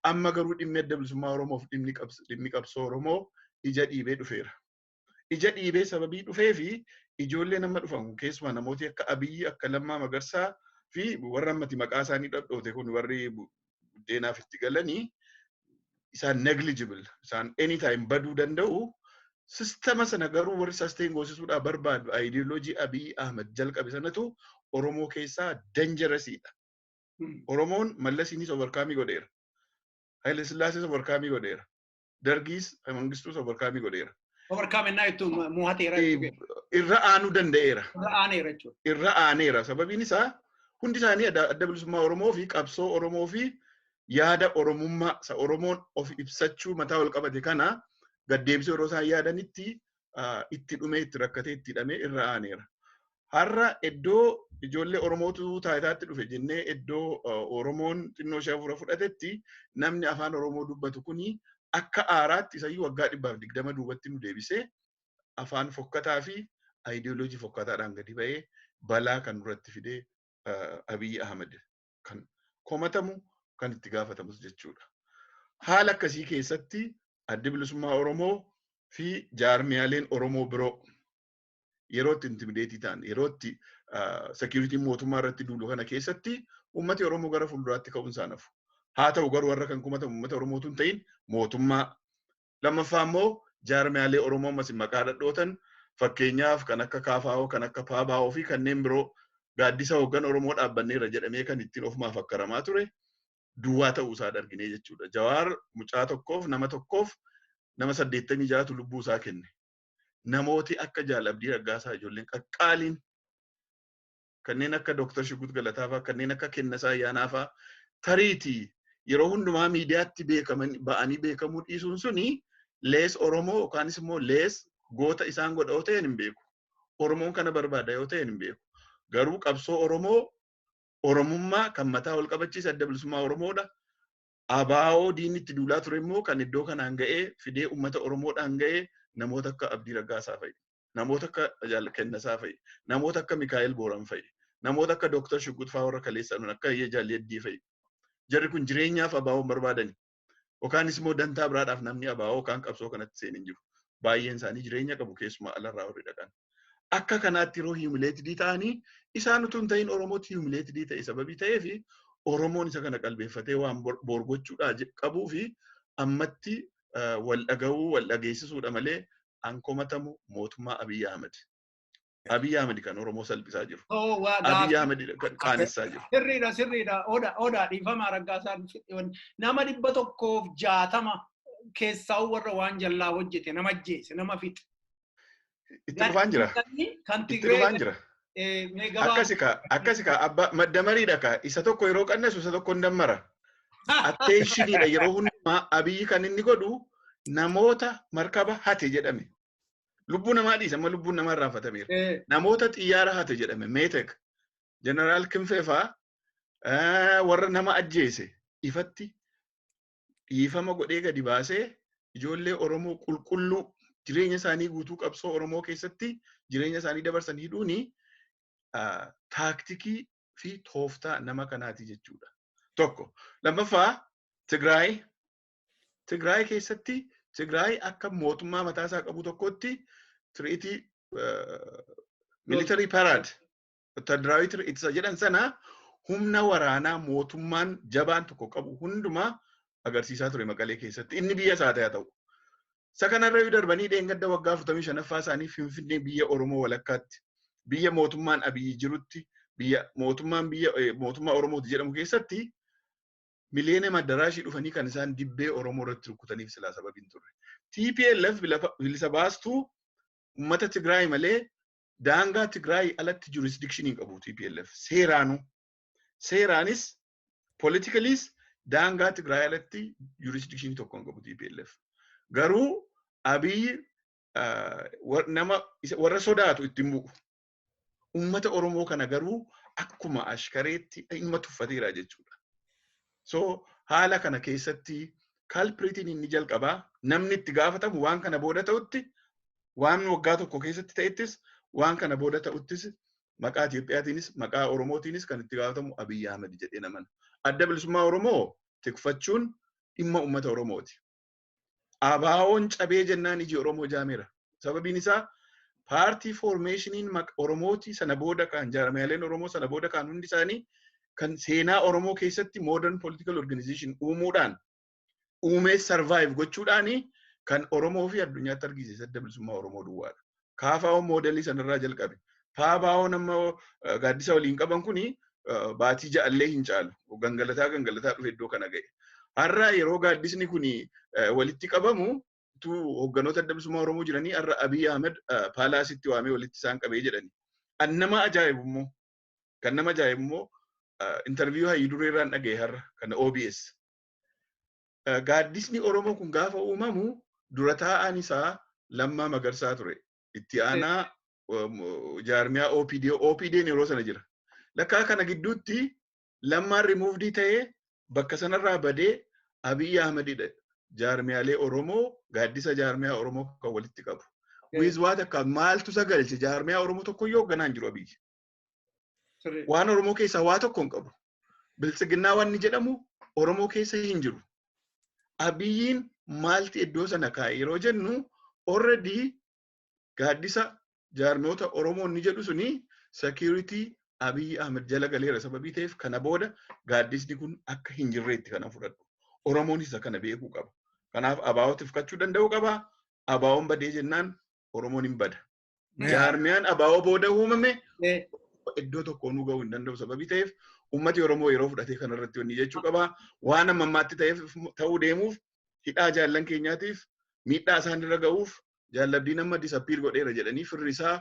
Amma garuu dhimmi Adda Bilisummaa Oromoof dhimmi qabsoo Oromoo ija dhiibee dhufeera. Ija dhiibee sababii dhufee fi ijoollee nama dhufan, keessumaa namooti akka Abiyyi, akka Lammaa Magarsaa fi warra ammati maqaa isaanii dhodhoote kun, warri buddeenaaf itti galanii, isaan negligible, isaan anytime baduu danda'u. Sistema sana garuu warri sustain goosisuudhaaf barbaadu ideology Abiyyi Ahmed jalqabe sanatu Oromoo keessaa dangerousiidha. Oromoon Mallasiinis overcome godheera. Haile Sillaasees overcome godheera. Dargiis Mangistuus overcome godheera. Overcome ennaa jettu mo'ateera jechuudha. Irra aanuu danda'eera. Irra aaneera jechuudha. Irra aaneera. Sababiin isaa hundi isaanii Adda Bilisummaa Oromoo fi qabsoo Oromoo fi yaada Oromummaa isa Oromoon of ibsachuu mataa ol qabate kana gaddeebisuu yeroo isaan yaadanitti itti dhumee, itti rakkatee, itti hidhamee irra aaneera. Har'a iddoo ijoollee Oromootu taayitaatti dhufe jennee, iddoo Oromoon xinnoo ishee hafuura fudhatetti, namni afaan Oromoo dubbatu kuni akka aaraatti isayyuu waggaa 120 duubatti nu deebisee afaan fokkataa fi ideology fokkataadhaan gadi ba'ee balaa kan nurratti fidee Abiyyi Ahmed kan komatamu kan itti gaafatamus jechuudha. Haala akkasii keessatti Addi Bilisummaa Oromoo fi jaarmiyaaleen Oromoo biroo yeroo itti intimidate ta'an, yeroo itti securityn mootummaa irratti duulu kana keessatti uummati Oromoo gara fuulduraatti ka'uun isaa nafu. Haa ta'u garuu warra kan kumatamu uummata Oromootu hin ta'in mootummaa. Lammaffaa immoo jaarmiyaalee Oromoo ammas maqaa dhadhootan, fakkeenyaaf kan akka KFO, kan akka PABO fi kanneen biroo, gaaddisa hooggan Oromoo dhaabbanneera jedhamee kan ittiin ofumaaf akkaramaa ture duwwaa ta'uu isaa argine jechuudha. Jawaar mucaa tokkoof, nama tokkoof nama 86tu lubbuu isaa kenne. Namooti akka Jaal Abdii Raggaasaa, ijoolleen qaqqaaliin kanneen akka Dooktar Shiguut Galataa fa'aa, kanneen akka Kennasaa Ayyaanaa fa'aa, tariitii yeroo hundumaa miidiyaatti beekaman ba'anii beekamuu dhiisuun suni less Oromoo yookaanis immoo less goota isaan godha yoo ta'e hin beeku. Oromoon kana barbaada yoo ta'e hin beeku. Garuu qabsoo Oromoo, Oromummaa kan mataa ol qabachiise Adda Bilisummaa Oromoodha. ABO diinni itti duulaa ture immoo kan iddoo kanaan ga'ee fidee uummata Oromoodhaan ga'ee namoota akka Abdii Raggaasaa fa'i. Namoota akka Kennasaa fa'i. Namoota akka Mikaa'el Booran fa'i. Namoota akka Dooktar Shuggut fa'aa, warra kaleessan akka Jaalleeddii fa'i. Jarri kun jireenyaaf ABO barbaadani. Yookaanis immoo dantaa biraadhaaf namni ABO yookaan qabsoo kanatti seenee hin jiru. Baay'een isaanii jireenya qabu, keessumaa alarraa warri dhaqan. Akka kanaatti yeroo humiliated ta'anii, isaan utuu hin ta'in Oromootti humiliated ta'e sababii ta'eef, Oromoon isa kana qalbeeffatee waan boor gochuudhaa qabuu fi ammatti wal dhaga'uu wal dhageessisuudha malee an komatamu mootummaa Abiyyi Ahmed. Abiyyi Ahmed kan Oromoo salphisaa jiru. Abiyyi Ahmed kan qaanessaa jiru. Sirriidha, sirriidha. Oda, oda, dhiifamaa Raggaasaan, nama 160 keessaa warra waan jallaa hojjete, nama ajjeese, nama fixe. Itti dhufaan jira. Kan Itti dhufaan jira. Akkasi kaa, akkasi kaa, abbaa madda mariidha kaa. Isa tokko yeroo qannesu isa tokko hin dammara. Attentioniidha yeroo hundumaa Abiyyi kan inni godhu namoota markaba hate jedhame. Lubbuu namaa dhiisa, amma lubbuun namaa irraanfatameera. Namoota xiyyaara hate jedhame, Meetek, Jeneraal Kinfee fa'aa, warra nama ajjeese ifatti dhiifama godhee gadi baasee ijoollee Oromoo qulqulluu Jireenya isaanii guutuu qabsoo Oromoo keessatti jireenya isaanii dabarsan hidhuuni taaktikii fi tooftaa nama kanaati jechuudha. Tokko. Lammaffaa, Tigraay. Tigraay keessatti Tigraay akka mootummaa mataa isaa qabu tokkotti tiriitii military parade, ወታደራዊ ትርኢት isa jedhan sana, humna waraanaa mootummaan jabaan tokko qabu hundumaa agarsiisaa ture Maqalee keessatti. Inni biyya isaa ta'e ta'u. Isa kanarra yoo darbanii dheengadda waggaa 45ffaa isaanii Finfinnee, biyya Oromoo walakkaatti, biyya mootummaan Abiyyi jirutti, biyya mootummaan biyya mootummaa Oromooti jedhamu keessatti Mileeniyeem Addaraashii dhufanii kan isaan dibbee Oromoo irratti rukutaniif silaa sababiin turre. TPLF bilisa baastuu uummata Tigraay malee daangaa Tigraay alatti jurisdiction hin qabu TPLF seeraanu. Seeraanis politicallys daangaa Tigraay alatti jurisdiction tokko hin qabu TPLF. Garuu Abiyyi nama warra sodaatu ittiin bu'u. Uummata Oromoo kana garuu akkuma ashkareetti dhimma tuffateera jechuudha. So haala kana keessatti culpritiin inni jalqabaa, namni itti gaafatamu, waan kana booda ta'utti, waan waggaa tokko keessatti ta'ettis, waan kana booda ta'uttis, maqaa Itoophiyaatiinis maqaa Oromootiinis kan itti gaafatamu Abiyyi Ahmed jedhee namana. Adda Bilisummaa Oromoo tikfachuun dhimma uummata Oromooti. ABO'n cabee jennaan iji Oromoo jaameera. Sababiin isaa party formationiin Oromooti sana booda kan jaarmiyaaleen Oromoo sana booda kan hundi isaanii kan seenaa Oromoo keessatti modern political organization uumuudhaan, uumee survive gochuudhaani kan Oromoo fi addunyaatti argisiise Adda Bilisummaa Oromoo duwwaadha. KFO'n moodelii sanarraa jalqabe. PBO'n amma gaaddisa waliin qaban kuni baatii 6llee hin caalu. Gangalataa gangalataa dhufe iddoo kana ga'e. Har'a yeroo gaaddisni kuni walitti qabamu tu hoogganoota Adda Bilisummaa Oromoo jiranii har'a Abiy Ahmed palacitti waamee walitti isaan qabee jedhani. An nama ajaa'ibu immoo, kan nama ajaa'ibu immoo, interview hayyuu dureerraan dhaga'e har'a kan OBS. Gaaddisni Oromoo kun gaafa uumamu dura taa'aan isaa Lammaa Magarsaa ture. Itti aanaa jaarmiyaa OPD, OPD'n yeroo sana jira. Lakkaa kana gidduutti Lammaan removed ta'ee bakka sanarraa badee Abiy Ahmedidha. Jaarmiyaalee Oromoo, gaaddisa jaarmiyaa Oromoo kan walitti qabu. Wiizwaat akka maaltu sagalche? Jaarmiyaa Oromoo tokko iyyuu hoogganaa hin jiru Abiyyi. Waan Oromoo keessaa waa tokko hin qabu. Biltsiginnaa wanni jedhamu Oromoo keessa hin jiru. Abiyyiin maalti iddoo sana kaa'e yeroo jennu, already gaaddisa jaarmiyoota Oromoo inni jedhu suni security Abiyyi Ahmed jala galeera sababii ta'eef, kana booda gaaddisni kun akka hin jirreetti kana fudhadhu. Oromoon isa kana beekuu qaba. Kanaaf ABO tifkachuu danda'uu qaba. ABO'n badee jennaan Oromoon hin bada. Jaarmiyaan ABO booda uumame iddoo tokkoonuu gahuu hin danda'u sababii ta'eef, uummati Oromoo yeroo fudhatee kanarratti wanni jechuu qaba. Waan amma ammaatti ta'eef ta'uu deemuuf, hidhaa jaallan keenyaatiif, miidhaa isaan irra ga'uuf, jaallabdiin amma disappear godheera jedhanii firri isaa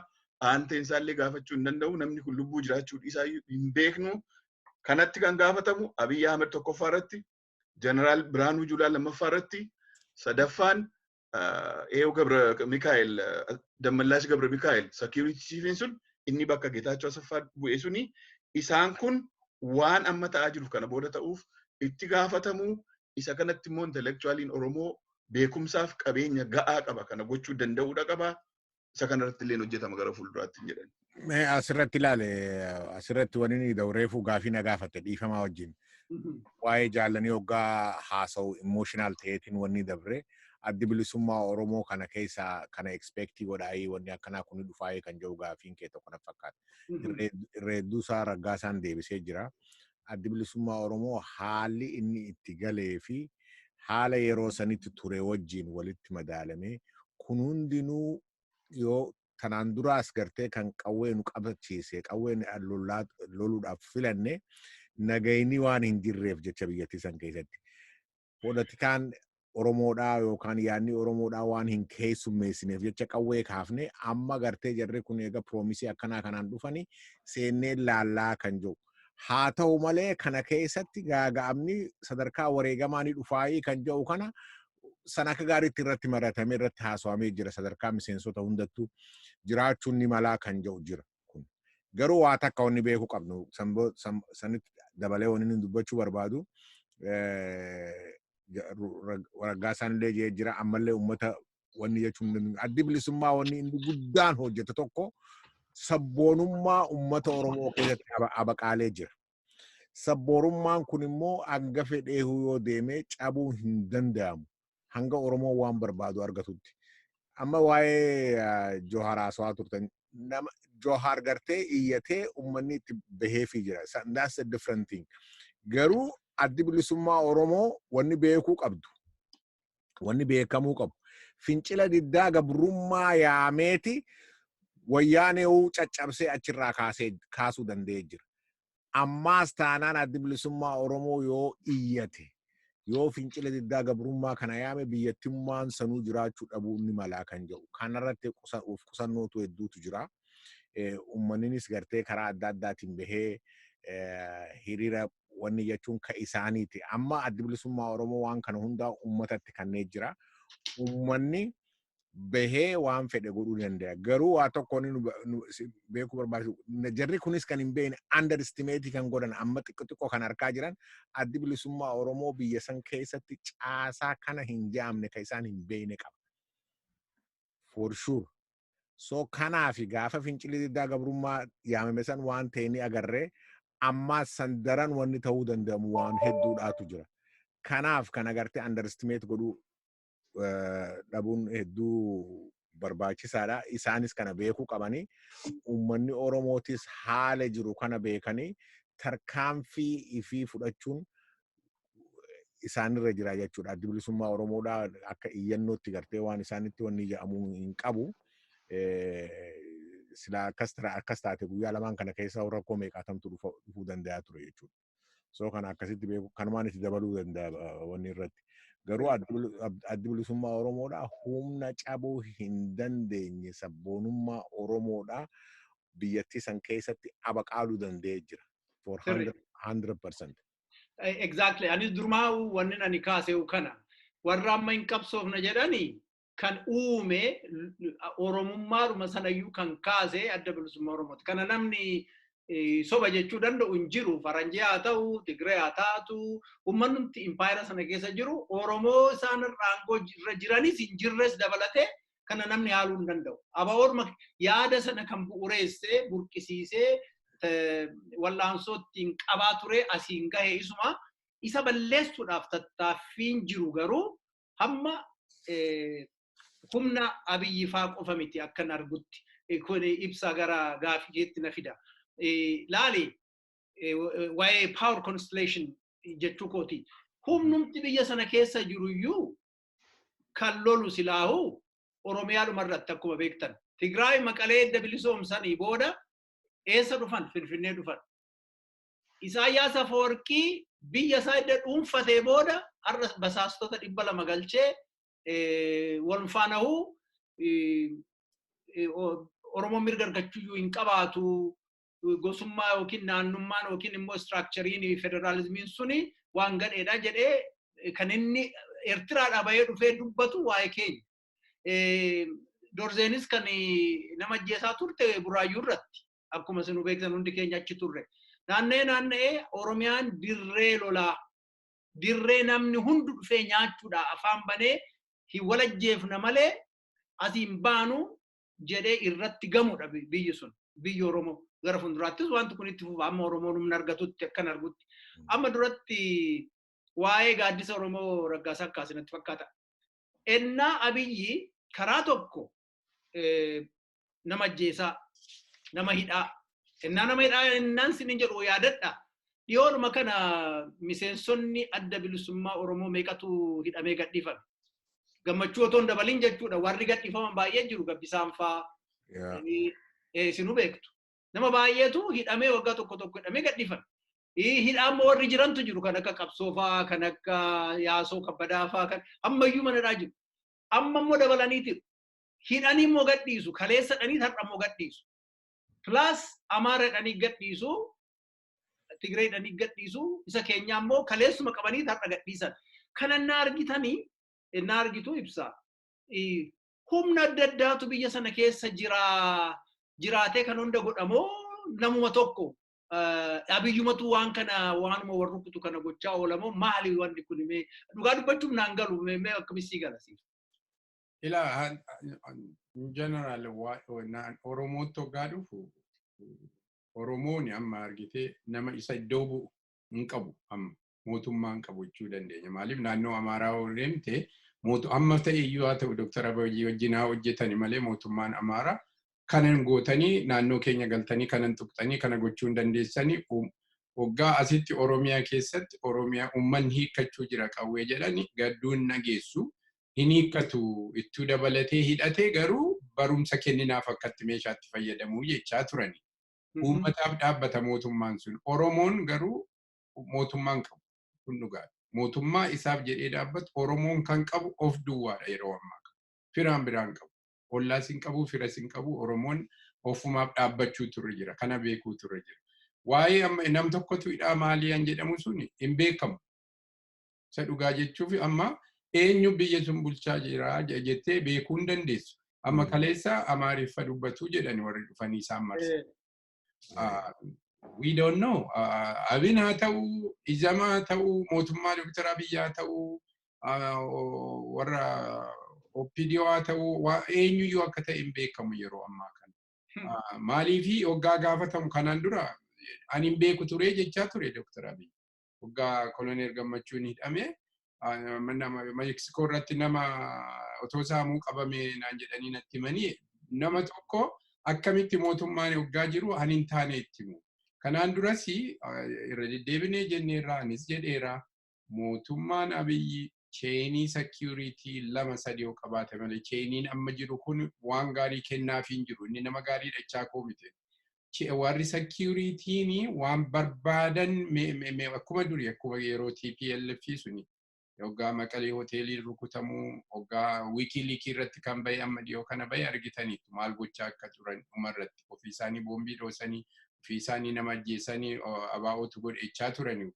aanteen isaallee gaafachuu hin danda'u. Namni kun lubbuu jiraachuu dhiisaa hin beeknu. Kanatti kan gaafatamu Abiyyi Ahmed tokkoffaa irratti, Jeneraal Biraanuu Juulaa lammaffaa irratti, sadaffaan Eeyyuu Gabra Mikaa'el, Dammallaash Gabra Mikaa'el, security chiefiin sun inni bakka Geetaachoo Asaffaa bu'e suni, isaan kun waan amma ta'aa jiru kana booda ta'uuf itti gaafatamu. Isa kanatti immoo intellectualiin Oromoo beekumsaaf qabeenya ga'aa qaba, kana gochuu danda'uudha qaba. Isa kanarratti illee hojjetama gara fuulduraatti hin jedhan. Mee asirratti ilaale, asirratti wanni inni dawreefuu gaafii na gaafate dhiifamaa wajjin. Waa'ee jaallanii hoggaa haasa'u emotional ta'eetiin wanni dabre Addi Bilisummaa Oromoo kana keessa kana expect godhaayii wanni akkanaa kun dhufaayii kan jiru gaafiin kee tokko na fakkaata. Irreedduu isaa Raggaasaan deebisee jira. Addi Bilisummaa Oromoo haalli inni itti galee fi haala yeroo sanitti ture wajjin walitti madaalamee, kun hundinuu yoo tanaan duraas gartee kan qawwee nu qabachiise, qawwee loluudhaaf filanne, nagayni waan hin jirreef jecha biyyattii san keessatti. Poolitikaan Oromoodhaa yookaan yaadni Oromoodhaa waan hin keessummeessineef jecha qawwee kaafne. Amma gartee jarri kun eega promise akkanaa kanaan dhufanii seennee laallaa kan jiru. Haa ta'u malee, kana keessatti gaaga'amni sadarkaa wareegamaa ni dhufaayii kan jiru kana san akka gaariitti irratti maratamee irratti haasawamee jira, sadarkaa miseensota hundattuu jiraachuun ni malaa kan jiru jira. Kun garuu waa takka wanni beekuu qabnu, sanitti dabalee wanni inni dubbachuu barbaadu, Raggaasaan illee jira, ammallee uummata Wanni jechuun Addi Bilisummaa wanni inni guddaan hojjete tokko sabboonummaa uummata Oromoo keessatti abaqaalee jira. Sabboonummaan kun immoo hanga fedheehu yoo deeme cabuu hin danda'amu. Hanga Oromoo waan barbaadu argatutti. Amma waa'ee Johaar haasawaa turtan, nama Johaar gartee iyyatee uummanni itti baheefii jira. That's a different thing. Garuu Addi Bilisummaa Oromoo wanni beekuu qabdu, wanni beekamuu qabu, fincila diddaa gabrummaa yaameeti Wayyaanee caccabsee achirraa kaasee kaasuu danda'ee jira. Ammaas taanaan Addi Bilisummaa Oromoo yoo iyyate, yoo fincila diddaa gabrummaa kana yaame, biyyattummaan sanuu jiraachuu dhabuu ni malaa kan jedhu. Kanarratti of qusannootu hedduutu jira. Uummannis gartee karaa adda addaatiin bahee hiriira wanni jechuun ka isaaniiti. Amma Addi Bilisummaa Oromoo waan kana hundaa uummatatti kanneen jira. Uummanni bahee waan fedhe godhuu danda'a. Garuu waa tokko inni beekuu barbaachisu, jarri kunis kan hin beekne, underestimate kan godhan, amma xiqqoo xiqqoo kan harkaa jiran, Addi Bilisummaa Oromoo biyya san keessatti caasaa kana hin jaamne kan isaan hin beekne qaba. For sure. So kanaafi gaafa fincilli diddaa gabrummaa yaamame san waan ta'e ni agarree, ammaa san daran wanni ta'uu danda'amu waan hedduudhaatu jira. Kanaaf kan agartee underestimate godhuu dhabuun hedduu barbaachisaadha. Isaanis kana beekuu qabanii, uummanni Oromootis haala jiru kana beekanii tarkaanfii ifii fudhachuun isaanirra jira jechuudha. Addi Bilisummaa Oromoodhaa akka iyyannootti gartee waan isaanitti wanni jedhamuu hin qabu. Sila akkas taate guyyaa lamaan kana keessa rakkoo meeqaatamtu dhufuu danda'a ture jechuudha. So kana akkasitti beeku, kanumaan itti dabaluu danda'a wanni irratti. Garuu Addi Bilisummaa Oromoodhaa humna cabuu hin dandeenye sabboonummaa Oromoodhaa biyyattii san keessatti abaqaaluu danda'ee jira. For 100%. Exactly. Anis durumaa wanni ani kaasee kana. Warra amma hin qabsoofne jedhanii kan uume, Oromummaadhuma sanayyuu kan kaase Adda Bilisummaa Oromooti. Kana namni soba jechuu danda'u hin jiru. Faranjii haa ta'u, Tigree haa taatu, uummanni impaayera sana keessa jiru, Oromoo isaan irra aangoo irra jiranis hin jirres dabalatee, kana namni haaluu hin danda'u. ABO'oodhuma yaada sana kan bu'uureessee, burqisiisee, wallaansoo ittiin qabaa ture asiin gahe isuma. Isa balleessuudhaaf tattaaffiin jiru garuu hamma humna Abiyyi faa qofa miti akkan argutti. Kun ibsa gara gaaffiitti na fida. Laali, waa'ee power constellation jechuu kooti. Humnumti biyya sana keessa jiru iyyuu kan lolu silaahu Oromiyaadhuma irratti akkuma beektan. Tigraay Maqalee edda bilisoomsanii booda eessa dhufan? Finfinnee dhufan. Isaayyaas Afawarqii biyya isaa edda dhuunfatee booda har'a basaastota 200 galchee wal faanahuu Oromoon mirga argachuuyyuu hin qabaatu, gosummaa yookiin naannummaan yookiin immoo structureiin federaalizimiin suni waan gadheedha jedhee kan inni Eertiraadhaa bahee dhufee dubbatu waa'ee keenya. Dorzeenis kan nama ajjeesaa turte Buraayyuu irratti, akkuma isin beektan, hundi keenya achi turre. Naanna'ee naanna'ee Oromiyaan dirree lolaa, dirree namni hundi dhufee nyaachuudha afaan banee hin walajjeefna malee asiin baanu jedhee irratti gamudha biyyi sun, biyyi Oromoo. Gara fuulduraattis wanti kun itti fufa amma Oromoon humna argatutti akkan argutti. Amma duratti waa'ee gaaddisa Oromoo Raggaasaa akkaasinatti fakkaata. Ennaa Abiyyi karaa tokko nama ajjeesaa, nama hidhaa, ennaa nama hidhaa ennaan sinin jedhu yaadadha. Dhiyoonuma kana miseensonni Adda Bilisummaa Oromoo meeqatu hidhamee gadhiifame? Gammachuu otoo hin dabalin jechuudha. Warri gadhiifaman baay'ee jiru, Gabbisaan faa. Isinuu beektu. Nama baay'eetu hidhamee, waggaa tokko tokko hidhamee gadhiifame. Hidhaa immoo warri jirantu jiru, kan akka Qabsoo faa, kan akka Yaasoo Kabbadaa faa, kan ammayyuu manadhaa jiru. Amma immoo dabalaniiti hidhanii immoo gadhiisu. Kaleessa dhanii har'a immoo gadhiisu. Plus Amaara hidhanii gadhiisu. Tigree hidhanii gadhiisu. Isa keenya immoo kaleessuma qabanii har'a gadhiisan. Kana na argitanii, na argitu ibsa. Humna adda addaatu biyya sana keessa jira, jiraatee kan hunda godhamoo namuma tokko Abiyyumatu waan kana waanuma warri rukutu kana gochaa oolamoo maali wanni kun? Mee dhugaa dubbachuuf naan galu, mee akkamisii gala siif? Ilaa, in general, Oromootti hoggaa dhufu, Oromoon amma argitee nama isa iddoo bu'u hin qabu, amma mootummaa hin qabu jechuu dandeenya. Maaliif, naannoo Amaaraa yoo deemte, amma ta'e iyyuu haa ta'u, Dooktar Abiyyi wajjin haa hojjetani malee, mootummaan Amaaraa kanan gootanii naannoo keenya galtanii kanan tuqxanii kana gochuu hin dandeessanii. Waggaa asitti Oromiyaa keessatti Oromiyaa uummanni hiikkachuu jira qawwee jedhani gadduun nageessu hin hiikkatu, ittuu dabalatee hidhatee garuu barumsa kenninaaf akkatti meeshaatti fayyadamuu jechaa turani. Uummataaf dhaabbata mootummaan sun. Oromoon garuu mootummaan qabu, kun dhugaadha. Mootummaa isaaf jedhee dhaabbatu Oromoon kan qabu of duwwaadha yeroo ammaa kana. Firaan biraan qabu. Ollaas hin qabu, firas hin qabu. Oromoon ofumaaf dhaabbachuu turre jira. Kana beekuu turre jira. Waa'ee amma nam tokkotu hidhaa maalii an jedhamu sun hin beekamu. Isa dhugaa jechuuf, amma eenyu biyya sun bulchaa jira jettee beekuu hin dandeessu. Amma kaleessa Amaariffa dubbatu jedhani warri dhufanii isaan marsa. We don't know. Abin haa ta'u, Ijamaa haa ta'u, mootummaa Dooktar Abiyyi haa ta'u, warra OPDO haa ta'u, eenyuyyuu akka ta'e hin beekamu yeroo ammaa kana. Maaliifi, hoggaa gaafatamu kanaan dura ani hin beeku ture jechaa ture Dooktar Abiyyi. Hoggaa Koloneel Gammachuun hidhame, Meeksikoo irratti nama otoo saamuu qabame naan jedhanii natti himanii, nama tokko akkamitti mootummaan hoggaa jiru ani hin taane itti himu. Kanaan duras irra deddeebinee jenneerra, anis jedheera, mootummaan Abiyyi chain security lama sadii yoo qabaate malee chainiin amma jiru kun waan gaarii kennaafii hin jiru. Inni nama gaarii dhachaa koo miti. Warri securityn waan barbaadan akkuma durii, akkuma yeroo TPLF suni, hoggaa Maqalee hoteeliin rukutamuu, hoggaa WikiLeaks irratti kan bahe, amma dhiyoo kana bahe argitaniitu, maal gochaa akka turan dhumarratti ofii isaanii boombii dhoosanii, ofii isaanii nama ajjeesanii, abaa'ootu godhechaa turani.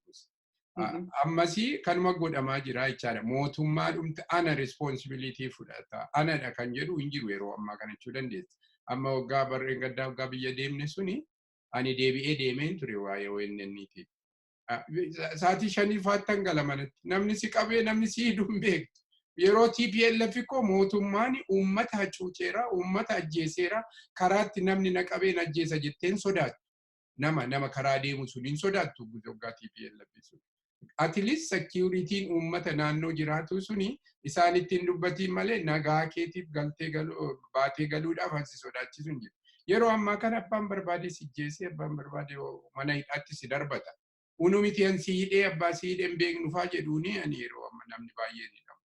Ammasii kanuma godhamaa jira jechaadha. Mootummaa dhumti ana responsibility fudhata. Anadha kan jedhu hin jiru yeroo ammaa kana jechuu dandeessa. Amma waggaa barreen gaddaa waggaa biyya deemne suni ani deebi'ee deemeen ture waa'ee ONN'ti. Sa'aatii 5 faattan gala manatti. Namni si qabee namni si hidhu hin beektu. Yeroo TPLF koo mootummaan uummata hacuuceera, uummata ajjeeseera, karaatti namni na qabeen ajjeesa jetteen sodaattu. Nama karaa deemu sun hin sodaattu waggaa TPLF sun. At least securityn uummata naannoo jiraatu suni isaan ittiin dubbatiin malee nagaa keetiif galtee galuu baatee galuudhaaf ansi sodaachisu hin jiru. Yeroo ammaa kana abbaan barbaade si ajjeesee, abbaan barbaade mana hidhaatti si darbata. Unumiti an si hidhee, abbaa si hidhee hin beeknu faa jedhuuni ani yeroo amma namni baay'een hidhamu.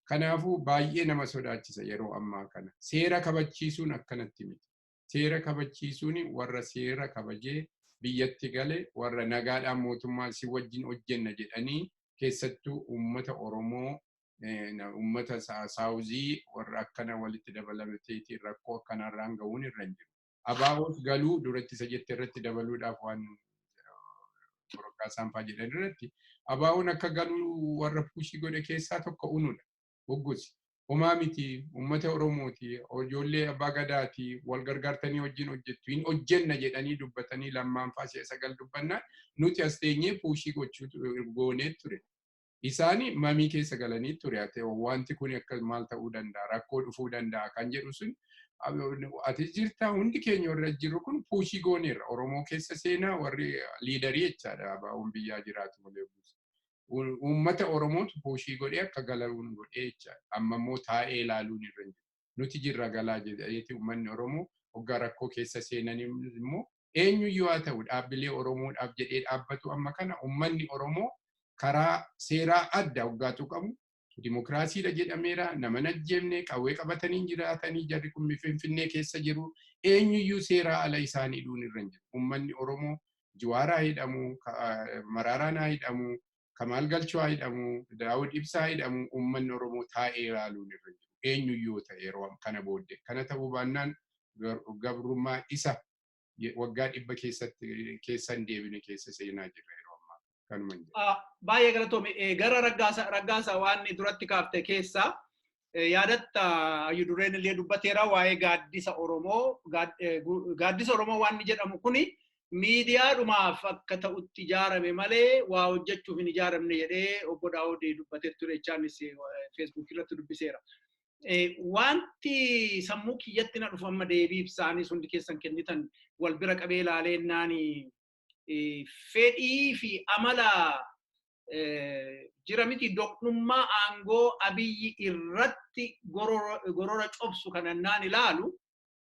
Kanaafuu baay'ee nama sodaachisa yeroo ammaa kana. Seera kabachiisuun akkanatti miti. Seera kabachiisuun warra seera kabajee biyyatti gale, warra nagaadhaan mootummaa si wajjin hojjenna jedhanii, keessattuu uummata Oromoo, uummata South warra akkana walitti dabalameetiin rakkoo akkanarraan ga'uun irra hin jiru. Abaa'oos galuu duratti isa jette irratti dabaluudhaaf, waan Borokkaa Saanfaa jedhan irratti, abaa'oon akka galuu warra push godhe keessaa tokko unudha. Hoggusi. Homaa miti, uummata Oromooti, ijoollee abbaa gadaati, wal gargaartanii wajjin hojjettu, hin hojjenna jedhanii dubbatanii, lammaanfaa si'a sagal dubbannaan nuti as teenyee push gochuu goonee ture. Isaani mamii keessa galanii ture. Ate wanti kun akka maal ta'uu danda'a, rakkoo dhufuu danda'a kan jedhu sun ati jirta, hundi keenya warra jirru kun push gooneerra. Oromoo keessa seenaa warri leader jechaadha, abaa'oon biyyaa jiraatu malee. Uummata Oromootu push godhee akka galuun godhee jechaadha. Amma immoo taa'ee ilaaluun irra hin jiru. Nuti jirra galaa jedheeti uummanni Oromoo hoggaa rakkoo keessa seenan immoo eenyuyyuu haa ta'u, dhaabbilee Oromoodhaaf jedhee dhaabbatu amma kana uummanni Oromoo karaa seeraa adda hoggaatu qabu. Dimokiraasiidha jedhameera, nama hin ajjeefne, qawwee qabatanii jiraatanii, jarri kun Finfinnee keessa jiru, eenyuyyuu seeraa ala isaanii hidhuun irra hin jiru. Uummanni Oromoo Jawaaraa hidhamu, Maraaraan haa hidhamu, Kamaal Galchuu haa hidhamu, Daawud Ibsaa haa hidhamu, uummanni Oromoo taa'ee ilaaluun irra hin jiru. Eenyuyyuu ta'e yeroo kana booddee. Kana ta'uu baannaan gabrummaa isa waggaa 100 keessatti keessa hin deebine keessa seenaa jirra yeroo ammaa. Kanuma hin jedhu. Baay'ee galatoomi. Gara Raggaasa, waan duratti kaafte keessaa yaadatta, Ayyudureen illee dubbateera waa'ee gaaddisa Oromoo. Gaaddisa Oromoo waan jedhamu kuni miidiyaadhumaaf akka ta'utti ijaarame malee waa hojjechuuf hin ijaaramne jedhee obbo Daawud dubbatee ture jechaanis Facebook irratti dubbiseera. Wanti sammuu kiyyatti na dhufu amma deebii ibsaanii hundi keessan kennitan wal bira qabee ilaalee naani fedhii fi amala jira miti, doqnummaa aangoo Abiyyi irratti gorora cobsu kana naan ilaalu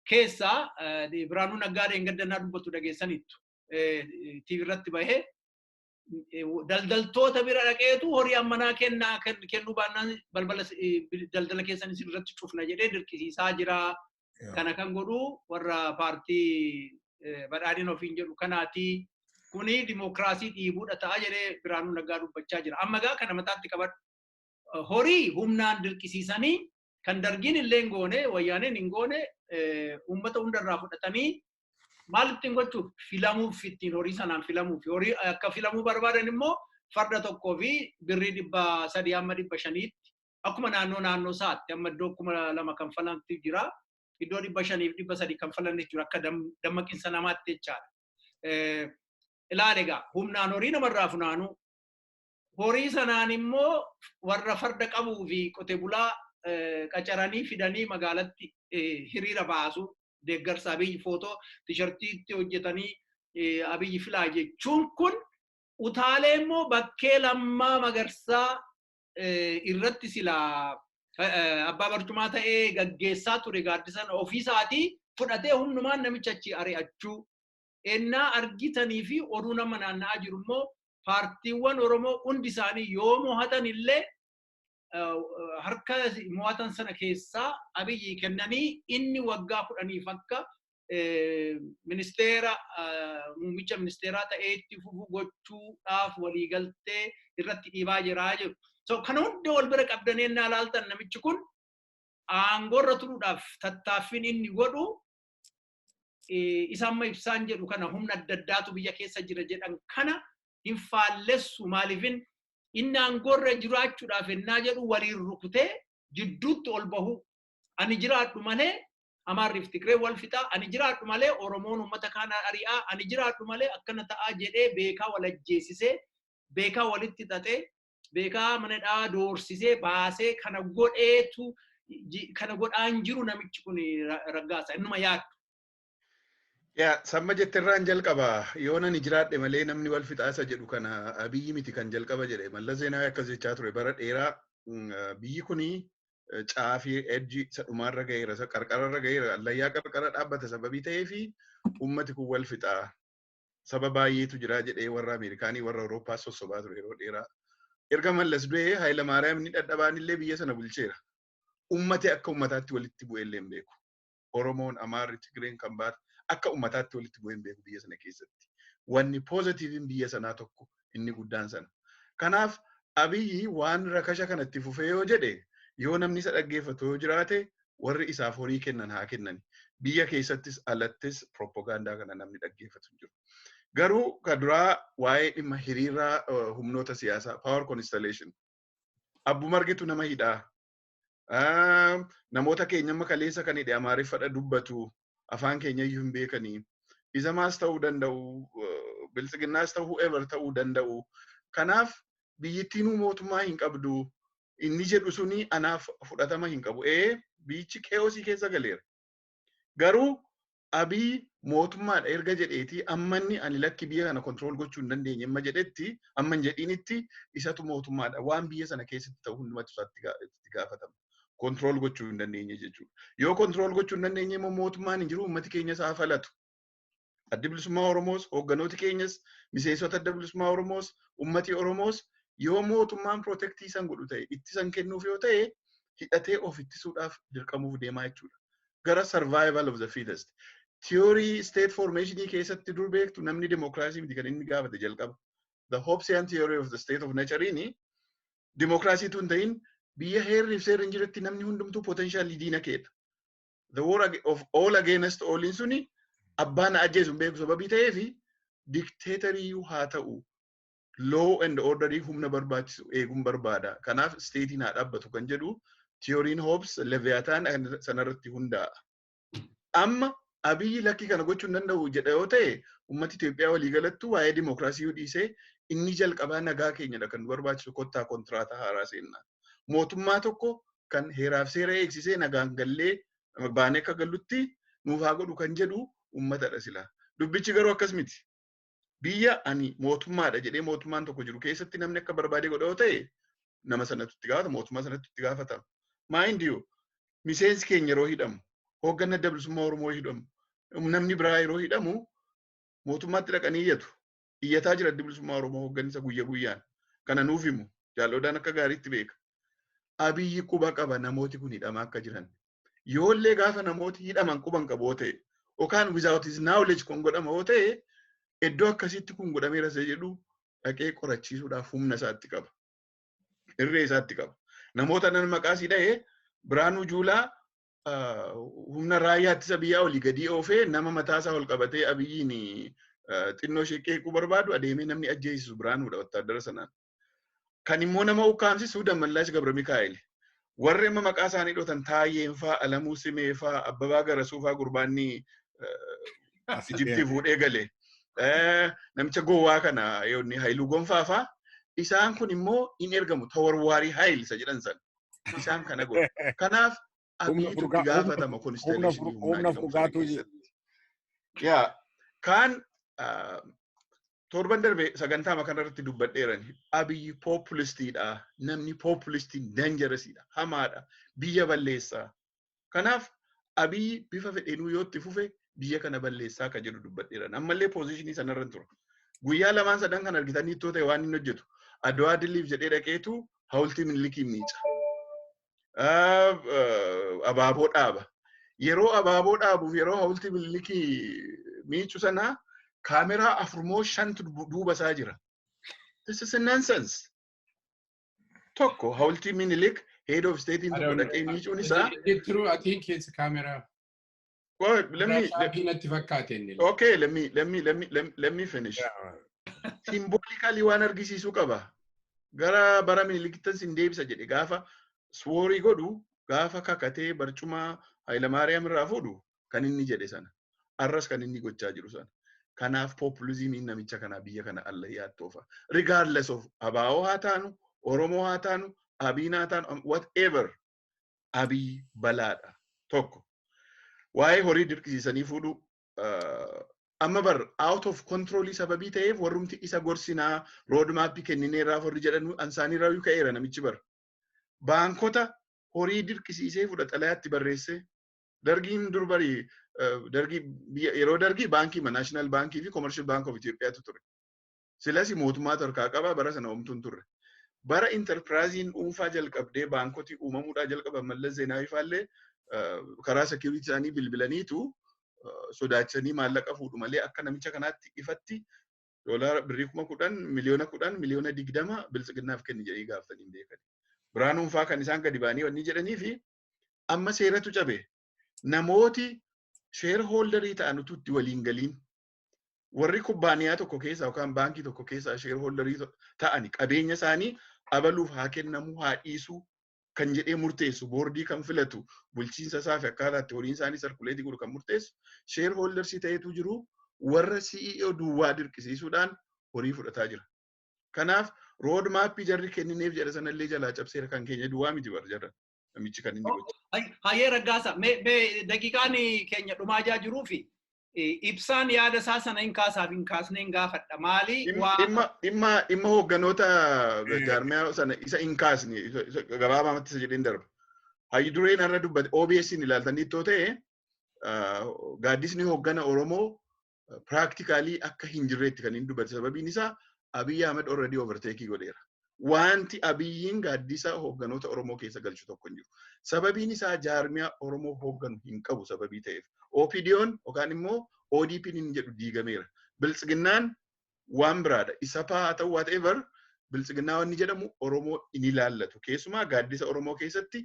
keessaa Biraanuu Naggaa dheengadda dubbatu dhageessanittu. TV irratti bahee daldaltoota bira dhaqeetu horii ammanaa kennaa, kennuu baannaan balbala daldala keessan isin irratti cufna jedhee dirqisiisaa jira. Kana kan godhu warra paartii badhaadhina ofiin jedhu kanaati. Kuni dimookiraasii dhiibuudha ta'a jedhee Biraanuu Naggaa dubbachaa jira. Amma gaa kana mataatti qabadhu. Horii humnaan dirqisiisanii kan Dargiin illee hin goone, Wayyaaneen hin goone, uummata hundarraa fudhatanii maal ittiin gochuuf? Filamuuf ittiin, horii sanaan filamuuf. Horii akka filamuu barbaadan immoo farda tokkoo fi birrii 300 hamma 500tti, akkuma naannoo naannoo isaatti, amma iddoo 2000 kan falantu jira, iddoo 500f 300 kan falannis jira, akka dammaqinsa namaatti jechaadha. Ilaali egaa, humnaan horii namarraa funaanu, horii sanaan immoo warra farda qabuu fi qote bulaa qacaranii fidanii magaalatti hiriira baasu, deeggarsa Abiyyi footoo tishartiitti hojjetanii Abiyyi filaa jechuun kun utaalee immoo bakkee Lammaa Magarsaa irratti silaa abbaa barcumaa ta'ee gaggeessaa ture gaaddisan ofiisaatii fudhatee humnumaan namicha achi ari'achuu ennaa argitanii fi oduu nama naanna'aa jiru immoo paartiiwwan Oromoo hundi isaanii yoo mo'atan illee harka mo'atan sana keessaa Abiyyi kennanii inni waggaa 10f akka ministeera, muummicha ministeeraa ta'ee itti fufu gochuudhaaf waliigaltee irratti dhiibaa jiraa jiru. So kana hunda wal bira qabdanii ennaa ilaaltan, namichi kun aangoorra turuudhaaf tattaaffiin inni godhu isa amma ibsaan jedhu kana, humna adda addaatu biyya keessa jira jedhan kana hin faallessu. Maaliifin inni aangoorra jiraachuudhaaf ennaa jedhu waliin rukutee jidduutti ol bahu, ani jiraadhu malee Amaarriif Tigree wal fixaa, ani jiraadhu malee Oromoon uummata kana ari'aa, ani jiraadhu malee akkana ta'aa jedhee beekaa wal ajjeesisee, beekaa walitti xaxee, beekaa mana dhaa doorsisee baasee kana godheetu kana godhaan jiru namichi kun Raggaasa innuma yaaddu. Yaa, samma jettirraan jalqaba. Yoo nani jiraadhe malee namni wal fixaasa jedhu kana Abiyyi miti kan jalqaba jedhe. Mallas Zeenaawii akkas jechaa ture bara dheeraa. Biyyi kuni caafii edji isa dhumaarra gaheera, isa qarqararra gaheera, allayyaa qarqara dhaabbata sababii ta'eefi ummati kun wal fixaa. Saba baay'eetu jira jedhee warra Ameerikaanii, warra Awurooppaa sossobaa ture yeroo dheeraa. Erga Mallas du'ee Hayilamaariyaam inni dadhabaan illee biyya sana bulcheera. Ummati akka ummataatti walitti bu'ee illee hin beeku. Oromoon, Amaarri, Tigreen kan baate akka ummataatti walitti bu'ee hin beeku biyya sana keessatti. Wanni positiveiin biyya sanaa tokko inni guddaan sana. Kanaaf Abiyyi waan rakasha kanatti fufee yoo jedhe, yoo namni isa dhaggeeffatu yoo jiraate, warri isaaf horii kennan haa kennan. Biyya keessattis alattis propagaandaa kana namni dhaggeeffatu hin jiru. Garuu ka duraa waa'ee dhimma hiriiraa humnoota siyaasaa, power constellation. Abbuma argitu nama hidhaa. Namoota keenya amma kaleessa kan hidhe Amaariffadha dubbatu, afaan keenya iyyuu hin beekanii. Izamaas ta'uu danda'u, Biltsiginnaas ta'uu, whoever ta'uu danda'u. Kanaaf biyyittiinuu mootummaa hin qabdu. Inni jedhu suni anaaf fudhatama hin qabu. Ee, biyyichi chaosii keessa galeera. Garuu Abiy mootummaadha erga jedheeti ammanni ani lakki biyya kana control gochuu hin dandeenye amma jedhetti, amma hin jedhinitti isatu mootummaadha. Waan biyya sana keessatti ta'u hundumatti isaatti itti gaafatama. Control gochuu hin dandeenye jechuudha. Yoo control gochuu hin dandeenye immoo mootummaan hin jiru, uummati keenya isaa falatu. Addi Bilisummaa Oromoos, hoogganooti keenyas, miseensota Adda Bilisummaa Oromoos, uummati Oromoos yoo mootummaan protectii isan godhu ta'e, ittisan kennuuf yoo ta'e, hidhatee of ittisuudhaaf dirqamuuf deemaa jechuudha. Gara survival of the fittest. Theory state formationii keessatti dur beektu namni demokiraasii miti kan inni gaafate jalqaba. The Hobbesian theory of the state of nature dimokiraasiitu hin ta'in, biyya heerri fi seerri hin jiretti namni hundumtuu potentially diina keedha. The war of all against all suni abbaan ajjeesu hin beeku sababii ta'eefi dictatorii haa ta'u law and orderii humna barbaachisu eeguun barbaada. Kanaaf stateiin haa dhaabbatu kan jedhu theoryin Hobbes Leviathan sanarratti hundaa'a. Amma Abiyyi lakkii kana gochuu hin danda'u jedha yoo ta'e, uummati Itoophiyaa walii galattu waa'ee dimokiraasii yoo dhiisee inni jalqabaa nagaa keenyadha kan nu barbaachisu, kottaa kontiraataa haaraa seennaa. Mootummaa tokko Kan heeraaf seera eegsisee nagaan gallee baanee akka gallutti nuuf haa godhu kan jedhu uummatadha silaa. Dubbichi garuu akkas miti. Biyya ani mootummaadha jedhee mootummaan tokko jiru keessatti namni akka barbaade godha yoo ta'e, nama sanatu itti gaafata, mootummaa sanatu itti gaafatama. Mind you, miseensi keenya yeroo hidhamu, hoogganaa Adda Bilisummaa Oromoo hidhamu, namni biraa yeroo hidhamu mootummaatti dhaqanii iyyatu. Iyyataa jira Adda Bilisummaa Oromoo hoogganisa guyya guyyaan. Kana nuuf himu. Jaalodaan akka gaariitti beeka. Abiyyi quba qaba namooti kun hidhamaa akka jiran. Yoollee gaafa namooti hidhaman quban qabu yoo ta'e, yookaan without his knowledge kun godhama yoo ta'e, iddoo akkasitti kun godhameera isa jedhu dhaqee qorachiisuudhaaf humna isaatti qaba. Irree isaatti qaba. Namoota nan maqaa sii dha'ee, Biraanuu Juulaa, humna raayyaa ittisa biyyaa olii gadii oofee nama mataasaa ol qabatee Abiyyiin xinnoo ishee qeequu barbaadu adeemee namni ajjeesisu Biraanuudha wattaaddara sanaan. Kan immoo nama ukkaamsisu Dammallaash Gabra Mikaa'el. Warri amma maqaa isaanii dhotan Taayyeen faa, Alamuu Simee faa, Abbabaa Garasuu faa, gurbaanni Ijiptii fuudhee gale. Namicha gowwaa kana yoonni Haayiluu Gonfaa faa, isaan kun immoo in ergamu tawarwaarii haayil isa jedhan san. Isaan kana godhu. Kanaaf Abiyyitu itti gaafatama constellation humna furgaatuu. Yaa kaan torban darbe sagantaa kanarratti dubbadheeran, Abiyyi populistiidha. Namni populistiin dangerousiidha. Hamaadha. Biyya balleessaa. Kanaaf Abiyyi bifa fedheenuu yoo itti fufe biyya kana balleessaa kan jedhu dubbadheeran. Ammallee positionii sanarra tura. Guyyaa lamaan sadan kan argitanii ittoo ta'e waan inni hojjetu. Adwaa Diliif jedhee dhaqeetu hawultii Minilikiin miica. Abaaboo dhaaba. Yeroo abaaboo dhaabuuf, yeroo hawultii Minilikii miicu sana kaameraa afurmoo shantu duuba isaa jira. This is a nonsense. Tokko hawultii Minilik head of state tokko dhaqee miicuun isaa. Is it true? I think it's camera. Well, let me natti fakkaate inni. Okay, let me finish. Symbolically waan argisiisuu qaba. Gara bara Minilikittan sin deebisa jedhe gaafa swear godhu, gaafa kakatee barcuma Hayilamaariyaam irraa fuudhu kan inni jedhe sana. Arras kan inni gochaa jiru sana. Kanaaf populismiin namicha kanaa biyya kana allayyaatti oofa. Regardless of ABO haa taanu, Oromoo haa taanu, Abiin haa taanu, whatever. Abiy balaadha. Tokko. Waa'ee horii dirqisiisanii fuudhuu, amma bar out of control sababii ta'eef warrumti isa gorsinaa, road map kennineerraa warri jedhan ansaanii raawwii ka'eera namichi bar. Baankota horii dirqisiisee fudha xalayaatti barreessee. Dargiin dur barii dargii, yeroo dargii baankii National Baankii fi Commercial Bank of Ethiopiaatu ture. Silas mootummaatu harkaa qaba, bara sana homtuun turre. Bara enterpriseiin dhuunfaa jalqabdee baankotii uumamuudhaa jalqaban, Mallas Zeenaawii faallee karaa security isaanii bilbilaniitu sodaachisanii maallaqa fuudhu malee akka namicha kanaatti ifatti doolaara birrii 10,000, 10,000,000, 20,000,000 Biltsiginnaaf kenni jedhanii gaafatanii hin beekan. Biraanuun faa kan isaan gadi ba'anii wanni jedhanii fi amma seeratu cabe. Namooti shareholderii ta'an utuu itti waliin galiin, warri kubbaaniyaa tokko keessaa yookaan baankii tokko keessaa shareholderii ta'an, qabeenya isaanii abaluuf haa kennamuu haa dhiisuu kan jedhee murteessu, boordii kan filatu, bulchiinsa isaa fi akkaataa itti horiin isaanii circulate godhu kan murteessu shareholdersii ta'etu jiru, warra CEO duwwaa dirqisiisuudhaan horii fudhataa jira. Kanaaf road mapii jarri kennineef jedha sanallee jalaa cabseera. Kan keenya duwwaa miti bar jarra namichi kan inni gocha. Hayyee Raggaasa, mee daqiiqaan keenya dhumaa jaa jiruu fi ibsaan yaada isaa sana hin kaasaaf hin kaasne hin gaafadha. Maali? Dhimma hoogganoota jaarmiyaa sana isa hin kaasne gabaabamatti isa jedheen darba. Hayyi dureen har'a dubbate OBS ilaaltanii ittoo ta'e, gaaddisni hooggana Oromoo practically akka hin jirreetti kan inni dubbate. Sababiin isaa Abiyyi Ahmed already overtake godheera. Wanti Abiyyiin gaaddisa hoogganoota Oromoo keessa galchu tokko hin jiru. Sababiin isaa jaarmiyaa Oromoo hoogganu hin qabu sababii ta'eef. OPDO'n yookaan immoo ODP'n inni jedhu diigameera. Biltsiginnaan waan biraadha. Isa haa ta'u, whatever, Biltsiginnaa wanni jedhamu Oromoo hin ilaallatu. Keessumaa gaaddisa Oromoo keessatti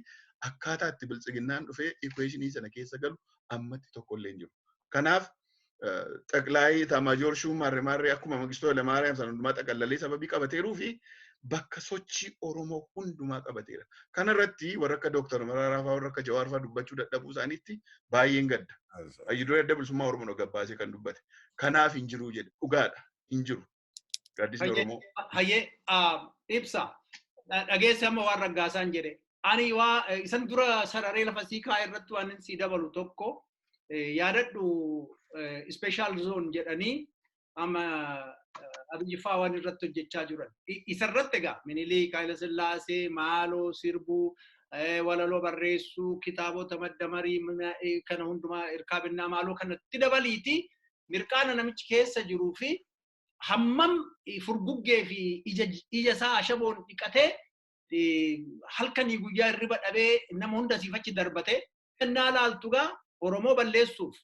akkaataa itti Biltsiginnaan dhufee equationii sana keessa galu ammatti tokko illee hin jiru. Kanaaf xaqlaayii Itaamaajoor Shuum maarree maarree akkuma Mangistuu Hayilamaariyaam sana hundumaa xaqallalee sababii qabateeruu fi bakka sochii Oromoo hundumaa qabateera. Kana irratti warra akka Dooktar Mararaa fa'aa, warra akka Jawaar fa'aa dubbachuu dadhabuu isaaniitti baay'een gadda. Hayyuu Adda Bilisummaa Oromoo gabbaasee kan dubbate. Kanaaf hin jiru jedhe. Dhugaadha, hin jiru. Gaaddisni Oromoo. Hayyee, ibsa. Dhageessi amma waan Raggaasaan jedhe. Ani waa isan dura sararee lafa sii kaa'e irratti waan inni sii dabalu tokko yaadadhu, special zone jedhanii amma Abiyyi fa'aa waan irratti hojjechaa jiran. Isarratti egaa Minilik, Haayila Sillaasee, maaloo sirbuu, walaloo barreessuu, kitaabota madda marii kana hundumaa irkaabinnaa maaloo kanatti dabaliiti mirqaana namichi keessa jiruu fi hammam furguggee fi ija isaa ashaboon dhiqatee halkanii guyyaa hirriba dhabee nama hunda siif achi darbatee innaa laaltu gaa Oromoo balleessuuf,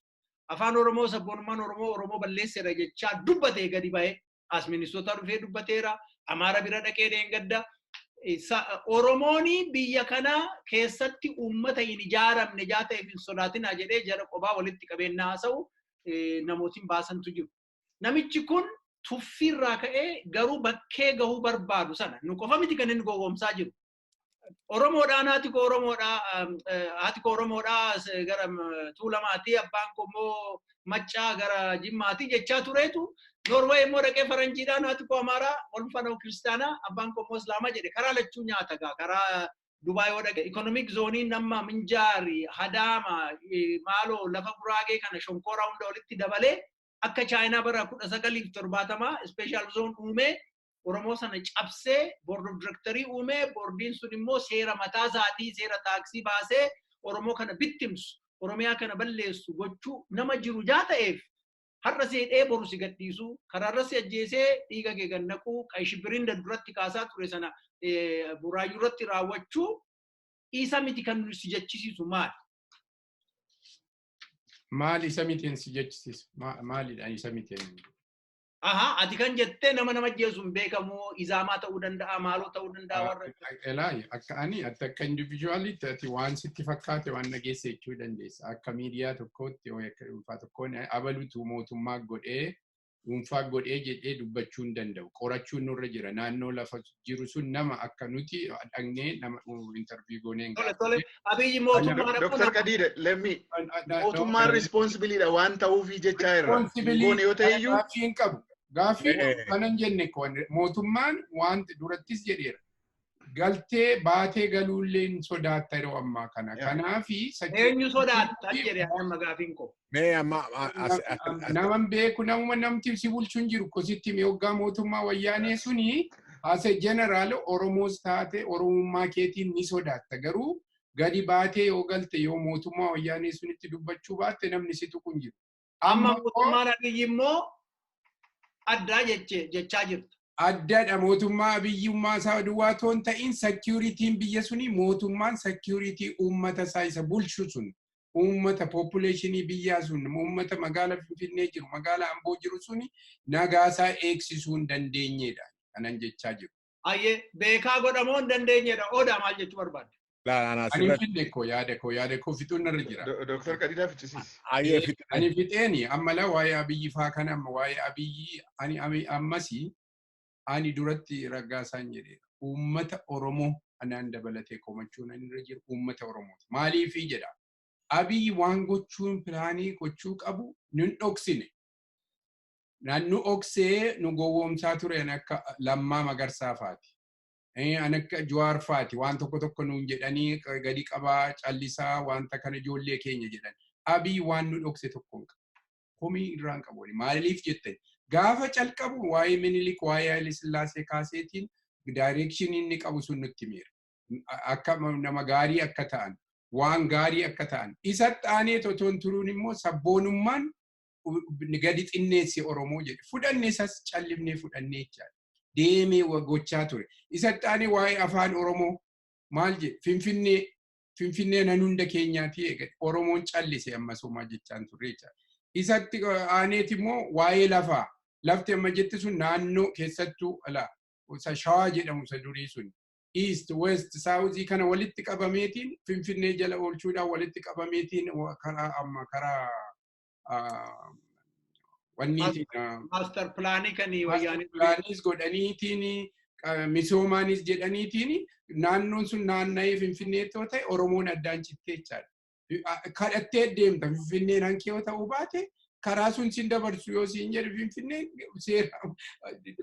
afaan Oromoo, sabboonummaan Oromoo Oromoo balleesseera jechaa dubbatee gadi ba'ee as Ministoota dhufee dubbateera, Amaara bira dhaqee deengadda. Oromooni biyya kana keessatti uummata hin ijaaramne jaa ta'eef hin sodaatinaa jedhee jara qobaa walitti qabeenyaa haasa'u namootiin baasantu jiru. Namichi kun tuffiirraa ka'ee garuu bakkee gahuu barbaadu sana nu qofa miti kan inni gowwoomsaa jiru. Oromoodhaan haati koo Oromoodhaa, haati koo Oromoodhaa gara Tuulamaati, abbaan koo immoo Maccaa gara Jimmaati jechaa tureetu Noorweey immoo dhaqee faranjiidhaan haati koo Amaaraa, walfaana kiristaanaa, abbaan koo immoo Islaamaa jedhe. Karaa lachuu nyaata gaa. Karaa Dubaay yoo dhaqe economic zoneiin nama Minjaari, Hadaama, maaloo lafa Guraagee kana shonkooraa hunda walitti dabalee akka Chaayinaa bara 1970 special zone uumee Oromoo sana cabsee board of directorii uumee, boordiin sun immoo seera mataa isaatii, seera taaksii baasee Oromoo kana bittimsu, Oromiyaa kana balleessu gochuu nama jiru jaa ta'eef har'a seedhee boru si gadhiisu, karaarra si ajjeesee dhiiga kee gannaquu, qayshibiriin duratti kaasaa ture sana Buraayyuu irratti raawwachuu isa miti kan si jechisiisu maali? Maali isa mitiin si jechisiisu? Maalidha isa mitiin? Aha, ati kan jettee nama nama ajjeesu hin beekamu, izaamaa ta'uu danda'a, maaloo ta'uu danda'a warra. Elaayi, akka ani ati akka individualitti ati waan sitti fakkaate waan dhageesse jechuu dandeessa. Akka miidiyaa tokkootti yoo akka dhuunfaa tokkoon abalutu mootummaa godhee dhuunfaa godhee jedhee dubbachuu hin danda'u. Qorachuun nurra jira. Naannoo lafa jiru sun nama akka nuti dhaqnee nama interview goonee hin Tole tole, Abiyyi mootummaa Dr. Kadiida, lemmi mootummaan responsibleiidha waan ta'uufi jechaa irra. Goone yoo ta'e iyyuu Gaaffii hin qabu. Gaaffii kanan jenne mootummaan wanti durattis jedheera. Galtee baatee galuullee hin sodaatta yeroo ammaa kana. Kanaafi Eenyu sodaatta jedhe amma gaafiin koo. Mee amma Naman beeku, namuma namti si bulchu hin jiru kositti mee hoggaa mootummaa wayyaanee suni ase jeneraal Oromoos taate Oromummaa keetiin ni sodaatta, garuu gadi baatee yoo galte, yoo mootummaa wayyaanee sunitti dubbachuu baatte, namni si tuqu hin jiru. Amma mootummaan Abiyyi immoo addaa jechaa jirta. Addadha. Mootummaa abiyyummaa isaa duwwaa otoo hin ta'in, securityn biyya suni, mootummaan security uummata isaa isa bulchu sun, uummata populationii biyyaa sun, uummata magaala Finfinnee jiru, magaala Amboo jiru suni nagaa isaa eegsisuu hin dandeenyedha kanan jechaa jiru. Ayyee, beekaa godhamoo hin dandeenyedha. Odaa maal jechuu barbaadde? Ani fidne koo yaada koo fixuun narra jira. Dr. Kadidaa fichisiisi. Ayyee, fixne. Ani fixeeni amma la waa'ee Abiyyi faa kana, amma waa'ee Abiyyi ani ammasii ani duratti raggaasaan jedheera. Uummata Oromoo anaan dabalatee komachuun ani irra jiru uummata Oromooti. Maaliifii jedha. Abiyyi waan gochuun planii gochuu qabu nun dhoksine. Naannoo dhoksee nu gowwoomsaa ture akka Lammaa Magarsaa faati. An akka Jawaar faati waan tokko tokko nuun jedhanii gadi qabaa callisaa wanta kana ijoollee keenya jedhan. Abiyyi waan nu dhokse tokko hin qabu. Komii irraa hin qabu. Maaliif jettan? Gaafa calqabu waa'ee Minilik, waa'ee Haile Sillaasee kaaseetiin directionii inni qabu sun nutti himeera. Akka nama gaarii akka ta'an, waan gaarii akka ta'an. Isatti aanee totoon turuun immoo sabboonummaan gadi xinneesse Oromoo jedhe. Fudhanne, isas callifnee fudhannee jechaadha. Deemee gochaa ture. Isatti aanee waa'ee afaan Oromoo maal jedhe? Finfinnee, Finfinnee nan hunda keenyaati eegale. Oromoon callise ammas homaa jechaan turre jechaadha. Isatti aaneeti immoo waa'ee lafaa. Lafti amma jette sun naannoo keessattuu ala isa Shawaa jedhamu isa durii sun. East, West, South kana walitti qabameetiin Finfinnee jala oolchuudhaan walitti qabameetiin karaa amma karaa wanniitiin Master planii kan wayyaanii. Planiis godhaniitiin, misoomaanis jedhaniitiin, naannoon sun naanna'ee Finfinnee yoo ta'e Oromoon addaan cittee jechaadha. Kadhattee deemta Finfinneen hankee yoo ta'uu baate. Karaa sun sin dabarsu yoo siin jedhu, Finfinnee seera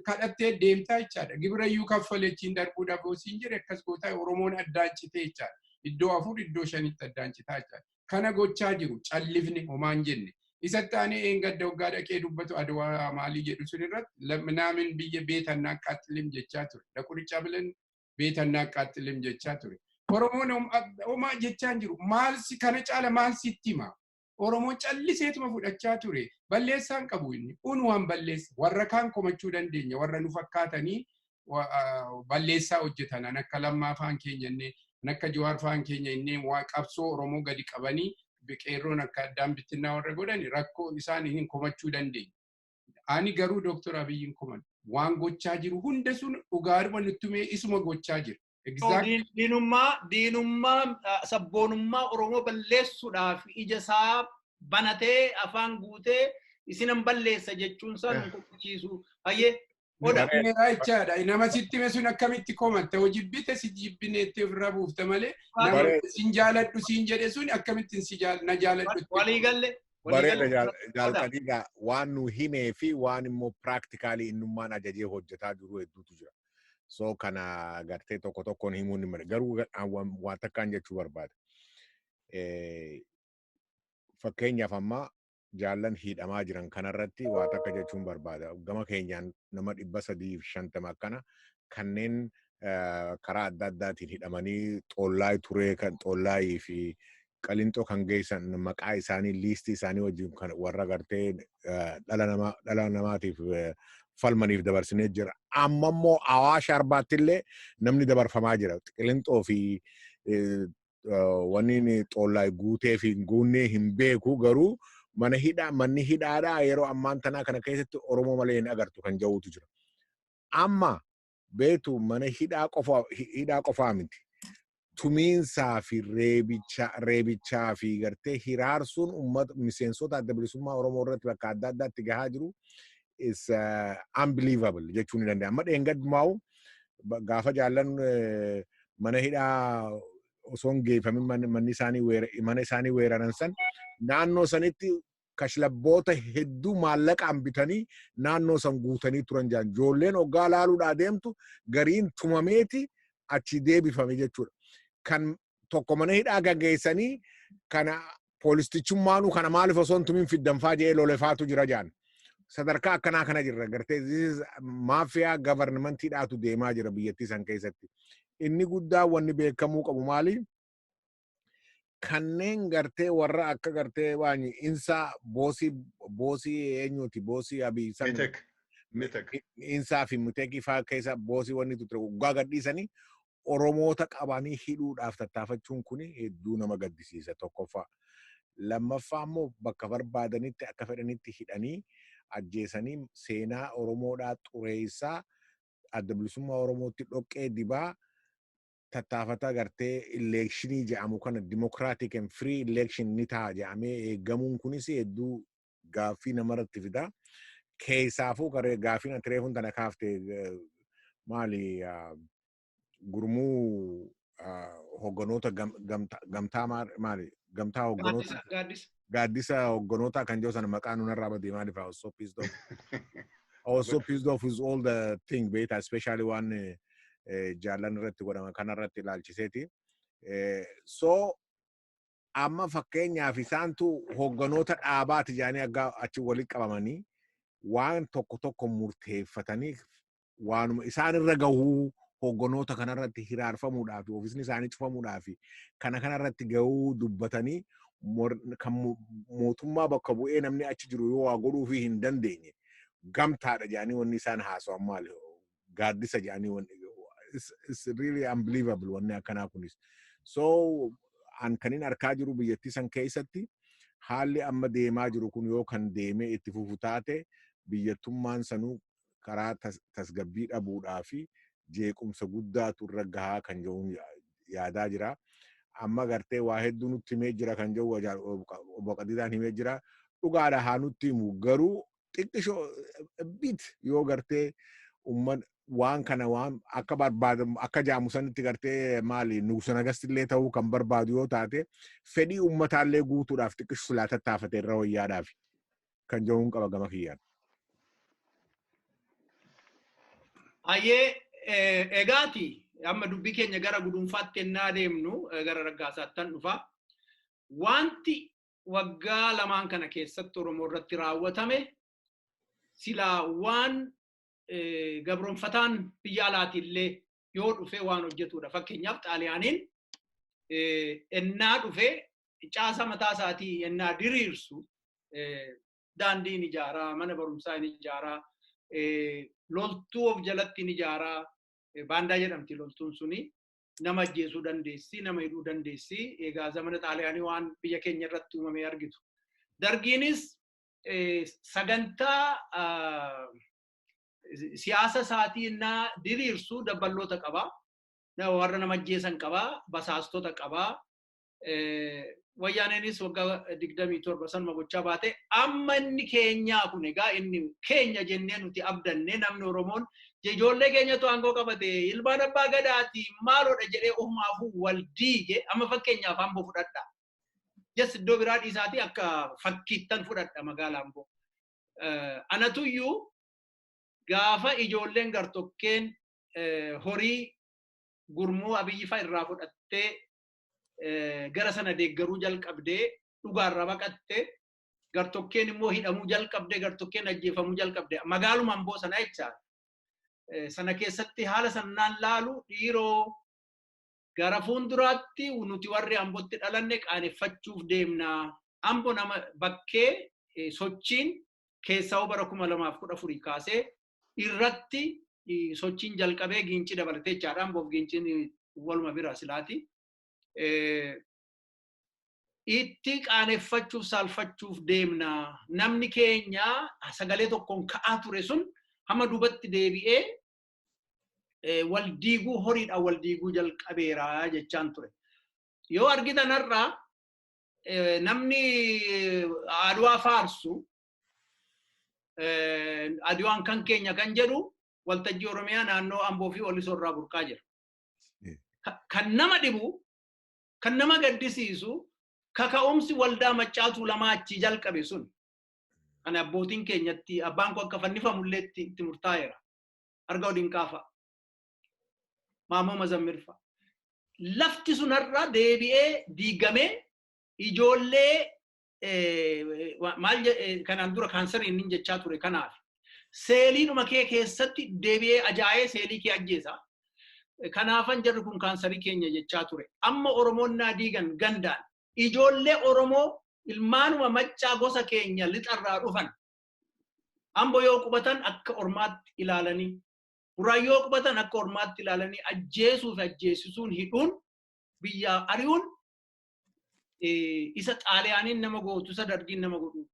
kadhattee deemtaa jechaadha. Gibirayyuu kaffalechiin darbuudhaaf yoo siin jedhe, akkas gootaa. Oromoon addaan citee jechaadha. Iddoo afur, iddoo shanitti addaan citaa jechaadha. Kana gochaa jiru, callifne, homaan jenne. Isatti aanee eengadda waggaa dhaqee dubbatu, Adawaa maalii jedhu sun irratti naamin biyya beetannaa qaxxilim jechaa ture. Laqurichaa bilan beetannaa qaxxilim jechaa ture. Oromoon homaa jechaa hin jiru. Maal kana caala maal sitti hima? Oromoon calliseetuma fudhachaa ture. Balleessaan qabu inni. Un waan balleessa. Warra kaan komachuu dandeenya. Warra nu fakkaatanii balleessaa hojjetan. An akka Lammaa faan keenya inni, an akka Jawaar faan keenya inni waa qabsoo Oromoo gadi qabanii qeerroon akka addaan bittinnaa warra godhan, rakkoo isaan hin komachuu dandeenya. Ani garuu Dooktor Abiyyiin koman. Waan gochaa jiru hunda sun dhugaadhuma nutti himee isuma gochaa jira. Diinummaa sabboonummaa Oromoo balleessuudhaaf ija isaa banatee afaan guutee isinan balleessa jechuun isaa nu komachiisu. Hayyee. Oda. Jechaadha. Nama sitti hime sun akkamitti komatta? Hojii jibbite si jibbineetti ofirraa buufta malee, nama sin jaaladhu siin jedhe sun akkamittiin si na jaaladhu? Walii galle. Bareeda, jaalqadiidha. Waan nu himee fi waan immoo practically innummaan ajajee hojjetaa jiru hedduutu jira. So kana gartee tokko tokkoon himuun ni mala. Garuu waan takkaan jechuu barbaada. Fakkeenyaaf, amma jaallan hidhamaa jiran kanarratti waa takka jechuun barbaada. Gama keenyaan nama 350 akkana kanneen karaa adda addaatiin hidhamanii Xoollaay turee, kan Xoollaayii fi Qalinxoo kan geessan, maqaa isaanii liistii isaanii wajjin kan warra gartee dhala namaatiif falmaniif dabarsinee jira. Amma immoo Awaash Arbaatti illee namni dabarfamaa jira. Qilinxoo fi wanni Xoollaay guutee fi guunnee hin beeku, garuu mana hidhaa, manni hidhaadhaa yeroo ammaan tanaa kana keessatti Oromoo malee hin agartu kan jedhutu jira. Amma beetu mana hidhaa qofa, hidhaa qofaa miti. Tumiinsaa fi reebichaa fi gartee hiraarsuun uummata miseensota Adda Bilisummaa Oromoo irratti bakka adda addaatti gahaa jiru is unbelievable jechuu ni danda'a. Amma dheengaddumaa'u gaafa jaallan mana hidhaa osoo hin geeffamin manni isaanii mana isaanii weeraran san, naannoo sanitti kashlabboota hedduu maallaqaan bitanii naannoo san guutanii turan jiran. Ijoolleen hoggaa laaluudhaa deemtu gariin tumameeti achi deebifame jechuudha. Kan tokko mana hidhaa gaggeessanii kana poolistichummaanuu kana maaliif osoo hin tumin fiddanfaa jedhee lolefaatu jira jaan. Sadarkaa akkanaa kana jirra. Gartee maafiyaa governmentiidhaatu deemaa jira biyyattii san keessatti. Inni guddaa wanni beekamuu qabu maali? Kanneen gartee warra akka gartee waan insaa boosii eenyuti, boosii Abiy san. Mitek. Mitek. Insaa fi Muteekii fa'aa keessa boosii wanni ture waggaa gadhiisanii Oromoota qabanii hidhuudhaaf tattaafachuun kun hedduu nama gaddisiisa tokkoffaa. Lammaffaa immoo bakka barbaadanitti akka fedhanitti hidhanii ajjeesanii seenaa Oromoodhaa xureessaa, Adda Bilisummaa Oromootti dhoqqee dibaa tattaafata. Gartee electionii jedhamu kana democratic and free election ni ta'a jedhamee eeggamuun kunis hedduu gaaffii namarratti fida. Keessaafuu gaaffiin ati reefuun tana kaafte maali, gurmuu hogganoota gamtaa maali, gamtaa hogganoota gaaddisa hogganoota kan jiru sana maqaa nunarraa badee maaliif. I was so pissed off. I was so pissed off with all the thing beeta, especially waan jaallan irratti godhama kanarratti ilaalchiseeti. So amma fakkeenyaaf isaantu hogganoota dhaabaati jedhanii akka achi walitti qabamanii waan tokko tokko murteeffatanii, waanuma isaan irra gahuu, hogganoota kanarratti hiraarfamuudhaaf, ofiisni isaanii cufamuudhaaf, kana kanarratti gahuu dubbatanii, kan mootummaa bakka bu'ee namni achi jiru yoo waa godhuufii hin dandeenye, gamtaadha jedhanii wanni isaan haasawan maali, gaaddisa jedhanii wanni, it's really unbelievable wanni akkanaa kunis. So an kanin arkaa jiru, biyyattii san keessatti haalli amma deemaa jiru kun yoo kan deemee itti fufu taate, biyyattummaan sanuu karaa tasgabbii dhabuudhaa fi jeequmsa guddaatu irra gahaa kan jedhuun yaadaa jira. Amma gartee waa hedduu nutti himee jira kan jedhu obbo Qadiidaan himee jira. Dhugaadha, haa nutti himu, garuu xiqqishoo bit yoo gartee umman waan kana waan akka barbaadamu akka jaamu sanitti gartee maali, nugusa nagastillee ta'uu kan barbaadu yoo taate, fedhii ummataallee guutuudhaaf xiqqishu silaa tattaafate irra wayyaadhaaf. Kan jedhuun qaba gama kiyyaan. Hayyee, egaati amma dubbii keenya gara guduunfaatti ennaa deemnu gara raggaasaattan dhufa. Wanti waggaa 2 kana keessatti Oromoo irratti raawwatame silaa waan gabroonfataan biyya alaatillee yoo dhufe waan hojjetudha. Fakkeenyaaf Xaaliyaaniin ennaa dhufe caasa mataa isaatii ennaa diriirsu daandiin ijaaraa, mana barumsaa in ijaaraa, loltuu of jalatti in ijaaraa, baandaa jedhamti loltuun suni, nama ajjeesuu dandeessi, nama hidhuu dandeessi. Egaa zamana Xaaliyaanii waan biyya keenya irratti uumamee argitu. Dargiinis sagantaa siyaasa isaatii innaa diriirsu dabballoota qaba. Warra nama ajjeesan qaba, basaastota qaba. Wayyaaneenis waggaa 27 sanuma gochaa baate. Amma inni keenyaa kun egaa inni keenya jennee nuti abdanne, namni Oromoon ijoollee keenyatu aangoo qabate, ilmaan abbaa gadaati, maaloodha jedhee ofumaafuu wal diige. Amma fakkeenyaaf Amboo fudhadha. Jas iddoo biraa dhiisaatii akka fakkiittan fudhadha magaalaa Amboo. Anatuyyuu gaafa ijoolleen gartokkeen horii gurmuu Abiyyi fa'a irraa fudhattee gara sana deeggaruu jalqabdee dhugaarraa baqattee, gartokkeen immoo hidhamuu jalqabdee, gartokkeen ajjeefamuu jalqabdee magaaluma Amboo sana jechaadha. Sana keessatti haala sannaan laalu, dhiiroo, gara fuulduraatti nuti warri Ambootti dhalanne qaaneffachuuf deemna. Ambo nama bakkee sochiin keessaa bara 2014 kaasee irratti sochiin jalqabee Gincii dabalatee jechaadha. Amboof Ginciin waluma bira silaati. Itti qaaneffachuuf saalfachuuf deemna. Namni keenya sagalee tokkoon ka'aa ture sun hamma duubatti deebi'ee wal diiguu, horiidhaan wal diiguu jalqabeera jechaan ture. Yoo argitan har'a namni Aduwaa faarsu, Aduwaan kan keenya kan jedhu, waltajjii Oromiyaa naannoo Amboo fi Walisoo irraa burqaa jira. Kan nama dhibu, kan nama gaddisiisu, kaka'umsi waldaa Maccaatuu lamaa achii jalqabe sun kan abbootiin keenyatti abbaan koo akka fannifamullee itti murtaa'eera. Arga Odinqaa fa'a. Maamoo Mazammir fa'a. Lafti sun har'a deebi'ee diigamee ijoollee maal kanaan dura kaansarii inni jechaa ture kanaaf. Seeliidhuma kee keessatti deebi'ee ajaa'ee seelii kee ajjeesa. Kanaafan jarri kun kaansarii keenya jechaa ture. Amma Oromoon naa diigan gandaan ijoollee Oromoo ilmaanuma Maccaa gosa keenya lixarraa dhufan Ambo yoo qubatan akka ormaatti ilaalanii, Buraayyoo qubatan akka ormaatti ilaalanii ajjeesuu fi ajjeesisuun, hidhuun, biyya ari'uun isa Xaaliyaaniin nama gootu, isa Dargiin nama godhu.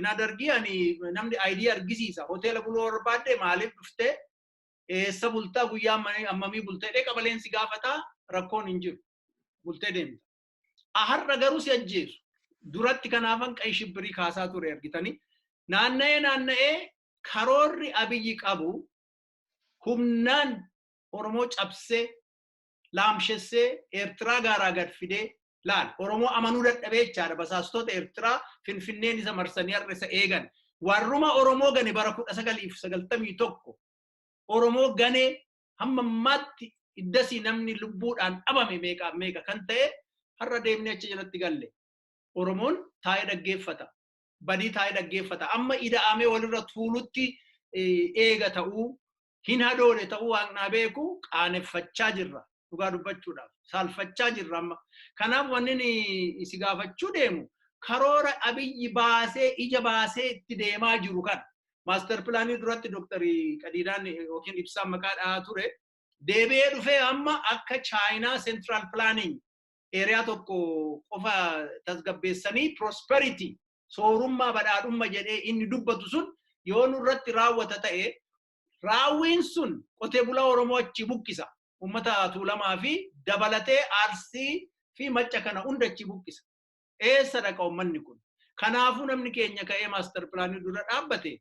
Na Dargii ani namni ID argisiisa. Hoteela buluu barbaadde, maaliif dhuftee, eessa bultaa, guyyaa ammamii bultee dhee qabaleen si gaafataa, rakkoon hin jiru. Bultee deemta. Har'a garuu si ajjeesu. Duratti kanaafan ቀይ ሽብር kaasaa ture argitanii. Naanna'ee naanna'ee karoorri Abiyyi qabu humnaan Oromoo cabsee laamshessee Eertiraa gaaraa gad fidee laal Oromoo amanuu dadhabee jechaadha. Basaastota Eertiraa Finfinneen isa marsanii har'a isa eegan. Warruma Oromoo gane bara 1991 Oromoo ganee hamma ammaatti iddasii namni lubbuudhaan dhabame meeqaaf meeqa kan ta'e har'a deemnee achi jalatti galle. Oromoon taa'ee dhaggeeffata. Badii taa'ee dhaggeeffata. Amma ida'amee walirra tuulutti eega ta'uu hin hadoole ta'uu waaqnaa beeku, qaaneffachaa jirra. Dhugaa dubbachuudhaaf saalfachaa jirra amma. Kanaaf wanni isi gaafachuu deemu karoora Abiyyi baasee ija baasee itti deemaa jiru kana. Master planii duratti Dooktarii Qadiidaan yookiin Ibsaan maqaa dhahaa ture. Deebi'ee dhufee amma akka Chaayinaa central planning area tokko qofa tasgabbeessanii prosperity, soorummaa, badhaadhummaa jedhee inni dubbatu sun yoo nurratti raawwata ta'e, raawwiin sun qotee bulaa Oromoo achi buqqisa. Uummata Tuulamaa fi dabalatee Arsii fi Macca kana hunda achi buqqisa. Eessa dhaqa uummanni kun? Kanaafuu namni keenya ka'ee master planii dura dhaabbate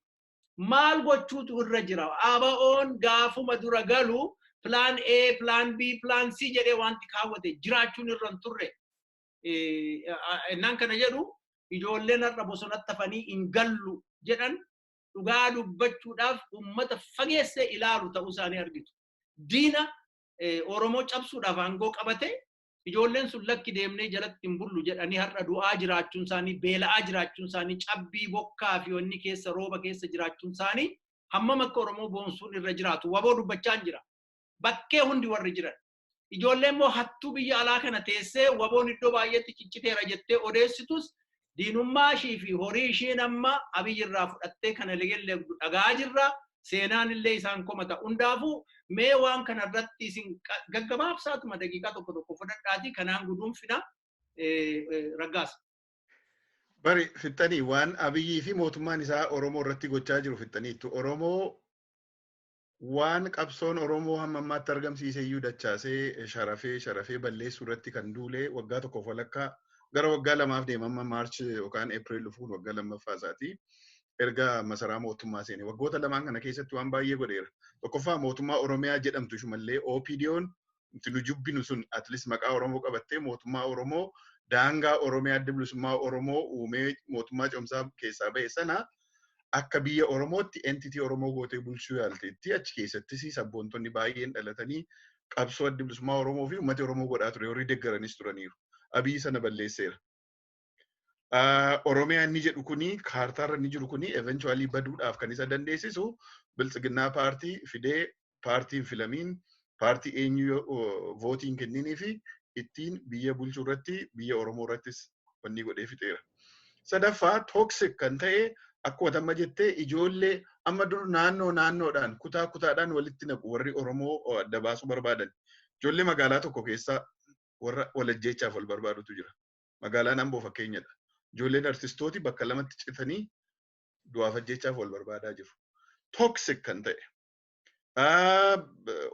maal gochuutu irra jira? ABO'n gaafuma dura galu plan A, plan B, plan C jedhee wanti kaawwate jiraachuun irra hin turre. Innaan kana jedhu Ijoolleen har'a bosonatti hafanii hin gallu jedhan dhugaa dubbachuudhaaf uummata fageessee ilaalu ta'uu isaanii argitu. Diina Oromoo cabsuudhaaf aangoo qabate ijoolleen sun lakki deemnee jalatti hin bullu jedhanii har'a du'aa jiraachuun isaanii, beela'aa jiraachuun isaanii, cabbii bokkaa fi wanni keessa rooba keessa jiraachuun isaanii hammam akka Oromoo boonsuun irra jiraatu waboo dubbachaa jira. Bakkee hundi warri jiran. Ijoolleen immoo hattuu biyya alaa kana teessee waboon iddoo baay'eetti cicciteera jettee odeessitus diinummaa ishii fi horii ishiin amma Abiyyi irraa fudhattee kana legellee dhagaa jirra. Seenaan illee isaan komata. Hundaafuu mee waan kana irratti isin gaggabaabsaatuma daqiiqaa tokko tokko fudhadhaatii kanaan guduunfina raggaasa. Bari fixxanii waan Abiyyii fi mootummaan isaa Oromoo irratti gochaa jiru fixxaniittu. Oromoo waan qabsoon Oromoo hamma ammaatti argamsiise iyyuu dachaasee sharafee sharafee balleessuu irratti kan duulee waggaa tokkoof walakkaa gara waggaa lamaaf deema amma Maarch yookaan Eepiriil dhufuun waggaa lammaffaa isaati. Erga masaraa mootummaa seene waggoota lamaan kana keessatti waan baay'ee godheera. Tokkoffaa mootummaa Oromiyaa jedhamtu ishumallee OPDO'n nu jubbinu sun at least maqaa Oromoo qabattee mootummaa Oromoo daangaa Oromiyaa adda bilisummaa Oromoo uumee mootummaa cimsaa keessaa ba'e sana akka biyya Oromootti entity Oromoo gootee bulchuu yaalteetti. Achi keessattis sabboontonni baay'een dhalatanii qabsoo adda bilisummaa Oromoo fi uummati Oromoo godhaa ture warri deeggaranis turaniiru. Abiyyi sana balleesseera. Oromiyaa inni jedhu kuni kaartaarra inni jiru kuni eventually baduudhaaf kan isa dandeessisu biltsiginnaa paartii fidee paartiin filamiin paartii eenyu vootiin kenninii fi ittiin biyya bulchuu irratti biyya Oromoo irrattis wanni godhee fixeera. Sadaffaa toxic kan ta'e akkuma amma jettee ijoollee amma dur naannoo naannoodhaan kutaa kutaadhaan walitti naqu warri Oromoo adda baasuu barbaadan. Ijoollee magaalaa tokko keessa warra walajjeechaaf wal barbaadutu jira. Magaalaan Amboo fakkeenyadha. Ijoolleen artistooti bakka lamatti citanii du'aaf ajjeechaaf wal barbaadaa jiru. Toxic kan ta'e.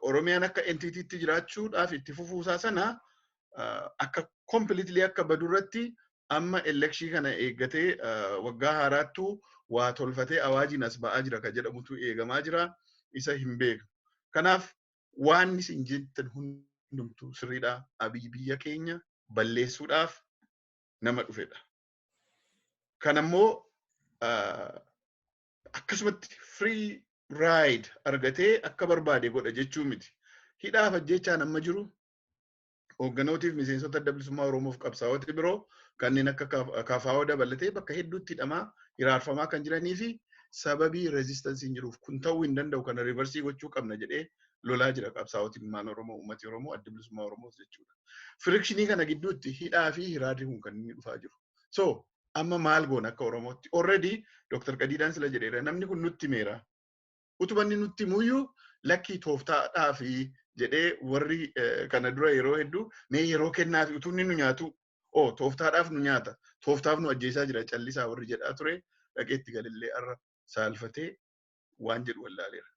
Oromiyaan akka entitiitti jiraachuudhaaf itti fufuusaa sana akka completely akka badurratti amma election kana eeggatee waggaa haaraattu waa tolfatee awaajiin as ba'aa jira kan jedhamutu eegamaa jira. Isa hin beeknu. Kanaaf waan isin jettan hundumtuu sirriidha. Abiyyi biyya keenya balleessuudhaaf nama dhufedha. Kanammoo akkasumatti free ride argatee akka barbaade godha jechuu miti. Hidhaaf ajjechaan amma jiru hoogganootiif miseensota adda bilisummaa Oromoof qabsaa'ota biroo kanneen akka KFO dabalatee bakka hedduutti hidhamaa hiraarfamaa kan jiranii fi sababii rezistansiin jiruuf kun ta'uu hin danda'u kana reverse gochuu qabna jedhee lolaa jira qabsaa'oti ilmaan Oromoo uummati Oromoo adda bilisummaa Oromoos jechuudha. Friction kana gidduutti hidhaa fi hiraarri kun kan inni dhufaa jiru. So amma maal goona akka Oromootti? Already Dr. Qadiidaan sila jedheera namni kun nutti himeera. Utuma inni nutti himuyyuu lakkii tooftaadhaa fi jedhee warri kana dura yeroo hedduu mee yeroo kennaa fi utuu inni nu nyaatu oo tooftaadhaaf nu nyaata tooftaaf nu ajjeesaa jira callisaa warri jedhaa ture dhaqeetti galillee arra saalfatee waan jedhu wallaaleera.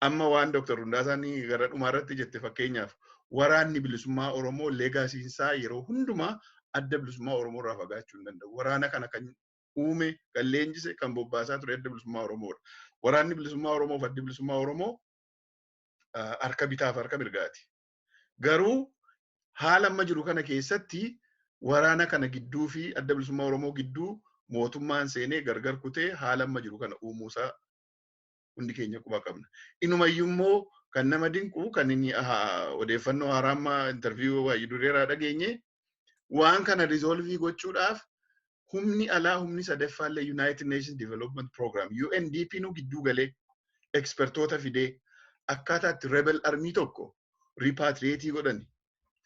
Amma waan Dr. Hundaasaan gara dhumaarratti jette fakkeenyaaf waraanni bilisummaa Oromoo legacynsaa yeroo hundumaa adda bilisummaa Oromoo irraa fagaachuu hin danda'u. Waraana kana kan uume, kan leenjise, kan bobbaasaa ture adda bilisummaa Oromoodha. Waraanni bilisummaa Oromoo fi addi bilisummaa Oromoo harka bitaaf harka mirgaati. Garuu haala amma jiru kana keessatti waraana kana gidduu fi adda bilisummaa Oromoo gidduu mootummaan seenee gargar kutee haala amma jiru kana uumuusaa hundi keenya quba qabna. Inumayyuu immoo kan nama dinqu kan inni odeeffannoo haaraa amma interview waayee dureeraa dhageenye waan kana resolve gochuudhaaf humni alaa humni sadaffaallee United Nations Development Program UNDP nu gidduu galee expertoota fidee akkaataa itti rebel army tokko repatriate godhani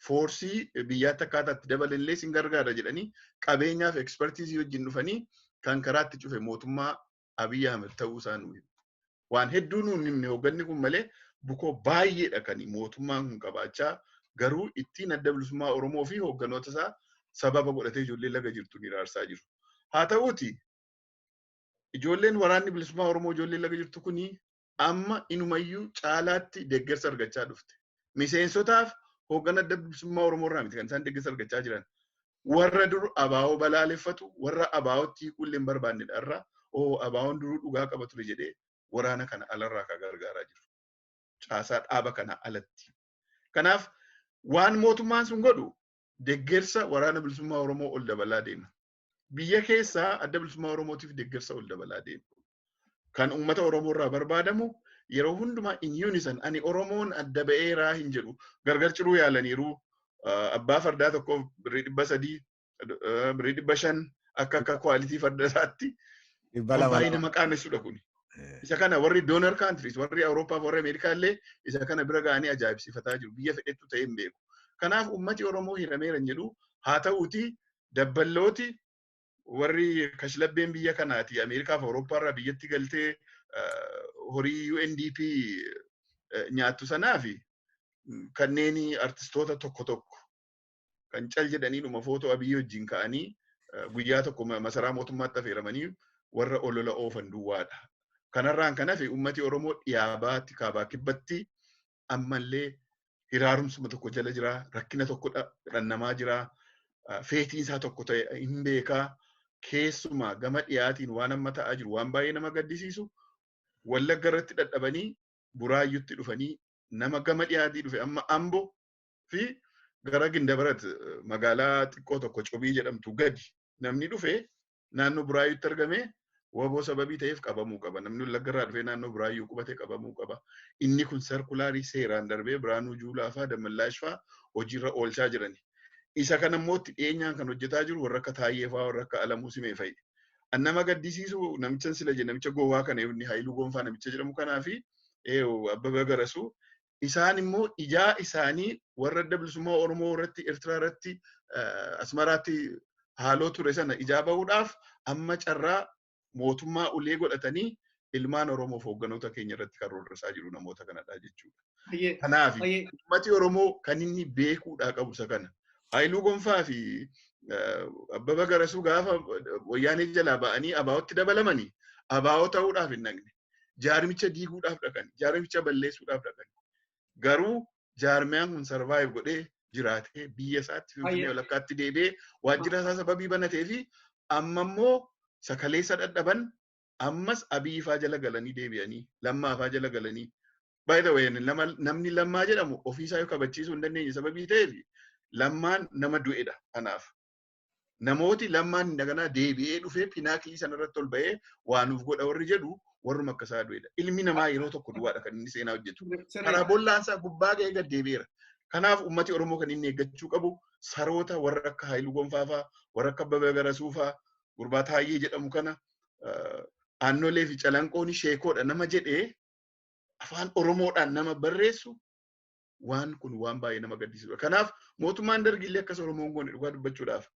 force biyyaatti akkaataa itti dabalanillee sin gargaara jedhanii qabeenyaaf expertise wajjin dhufanii kan karaatti cufe mootummaa Abiy Ahmed ta'uu isaa nu himu. Waan hedduu nuun himne hoogganni kun malee bukoo baay'eedha kan mootummaan kun qabaachaa garuu ittiin adda bilisummaa Oromoo fi hoogganoota isaa sababa godhatee ijoollee laga jirtu ni raarsaa jiru. Haa ta'uuti ijoolleen waraanni bilisummaa Oromoo ijoollee laga jirtu kuni amma inumayyuu caalaatti deeggarsa argachaa dhufte. Miseensotaaf hooggana adda bilisummaa Oromoo irraa miti kan isaan deeggarsa argachaa jiran. Warra dur abaa'oo balaaleffatu warra abaa'ootti hiikuullee hin barbaannedha irraa oo abaa'oon duruu dhugaa qaba ture jedhee waraana kana alarraa kan gargaaraa jiru. Caasaa dhaaba kana alatti. Kanaaf waan mootummaan sun godhu deeggarsa waraana bilisummaa Oromoo ol dabalaa deema. Biyya keessaa Adda Bilisummaa Oromootiif deeggarsa ol dabalaa deema. Kan uummata Oromoo irraa barbaadamu yeroo hundumaa in unison, ani Oromoon adda ba'eeraa hin jedhu. Gargar ciruu yaalaniiru. Abbaa fardaa tokkoof birrii 300, birrii 500, akka quality farda isaatti. Baay'ee nama qaanessudha kuni. Isa kana warri donor countries, warri Awurooppaa fi warri Ameerikaa illee isa kana bira ga'anii ajaa'ibsiifataa jiru. Biyya fedhettu ta'ee hin beeku. Kanaaf uummati Oromoo hirameera hin jedhu. Haa ta'uuti, dabballooti warri kashlabbeen biyya kanaati Ameerikaa fi Awurooppaa irraa biyyatti galtee horii UNDP nyaattu sanaa fi kanneen artistoota tokko tokko kan cal jedhanii dhuma footoo Abiyyi wajjin ka'anii guyyaa tokko masaraa mootummaatti affeeramanii warra olola oofan duwwaadha. Kanarraan kan hafe uummati Oromoo dhiyaabaatti, kaabaa, kibbatti ammallee hiraarumsuma tokko jala jira, rakkina tokko dhannamaa jira, feetiin isaa tokko ta'e hin beekaa. Keessumaa gama dhiyaatiin waan amma ta'aa jiru waan baay'ee nama gaddisiisu. Wallagga irratti dadhabanii Buraayyutti dhufanii, nama gama dhiyaatii dhufe amma Ambo fi gara Gindabarat, magaalaa xiqqoo tokko Cobii jedhamtu gadi namni dhufe naannoo Buraayyutti argame WBO sababii ta'eef qabamuu qaba. Namni Wallagga irraa dhufee naannoo Buraayyuu qubate qabamuu qaba. Inni kun circular seeraan darbee Biraanuu Juulaa fa'aa, Dammallaash fa'aa hojiirra oolchaa jirani. Isa kana immoo itti dhiyeenyaan kan hojjetaa jiru warra akka Taayyee fa'aa, warra akka Alamuu Simee fa'i. An nama gaddisiisu namicha sila jedhe, namicha gowwaa kana, inni Haayiluu Gonfaa namicha jedhamu kanaa fi Abbabaa Garasuu, isaan immoo ijaa isaanii warra Adda Bilisummaa Oromoo irratti, Eertiraa irratti, Asmaraatti haaloo ture sana ijaa bahuudhaaf amma carraa mootummaa ulee godhatanii ilmaan Oromoof hoogganoota keenya irratti kan roorrisaa jiru namoota kanadha jechuudha. Kanaaf uummati Oromoo kan inni beekuudhaa qabu isa kana. Haayiluu Gonfaa fi Abbaba Garasuu gaafa Wayyaanee jalaa ba'anii ABO'tti dabalamanii ABO ta'uudhaaf hin dhaqne. Jaarmicha diiguudhaaf dhaqan. Jaarmicha balleessuudhaaf dhaqan. Garuu jaarmiyaan kun survive godhee jiraatee biyya isaatti, Finfinnee walakkaatti deebi'ee waajjira isaa sababii banatee fi amma immoo sakaleessa dadhaban ammas Abiyyi faa jala galanii deebi'anii, Lammaa faa jala galanii. By the way, namni Lammaa jedhamu ofiisaa yoo kabachiisuu hin dandeenye sababii ta'eef Lammaan nama du'edha kanaaf. Namooti Lammaan daganaa deebi'ee dhufee pinnacle sanarratti ol ba'ee waa nuuf godha warri jedhu warruma akka isaa du'edha. Ilmi namaa yeroo tokko duwwaadha kan inni seenaa hojjetu. Karaa bollaansaa gubbaa ga'ee gad deebi'eera. Kanaaf uummati Oromoo kan inni eeggachuu qabu saroota warra akka Haayiluu Gonfaa fa'aa, warra akka Abbabee Garasuu fa'aa, gurbaa Taayyee jedhamu kana, Aannolee fi Calanqoon sheekoodha nama jedhee afaan Oromoodhaan nama barreessu, waan kun waan baay'ee nama gaddisiisudha. Kanaaf mootummaan Dargiillee akkas Oromoon goone dhugaa dubbachuudhaaf.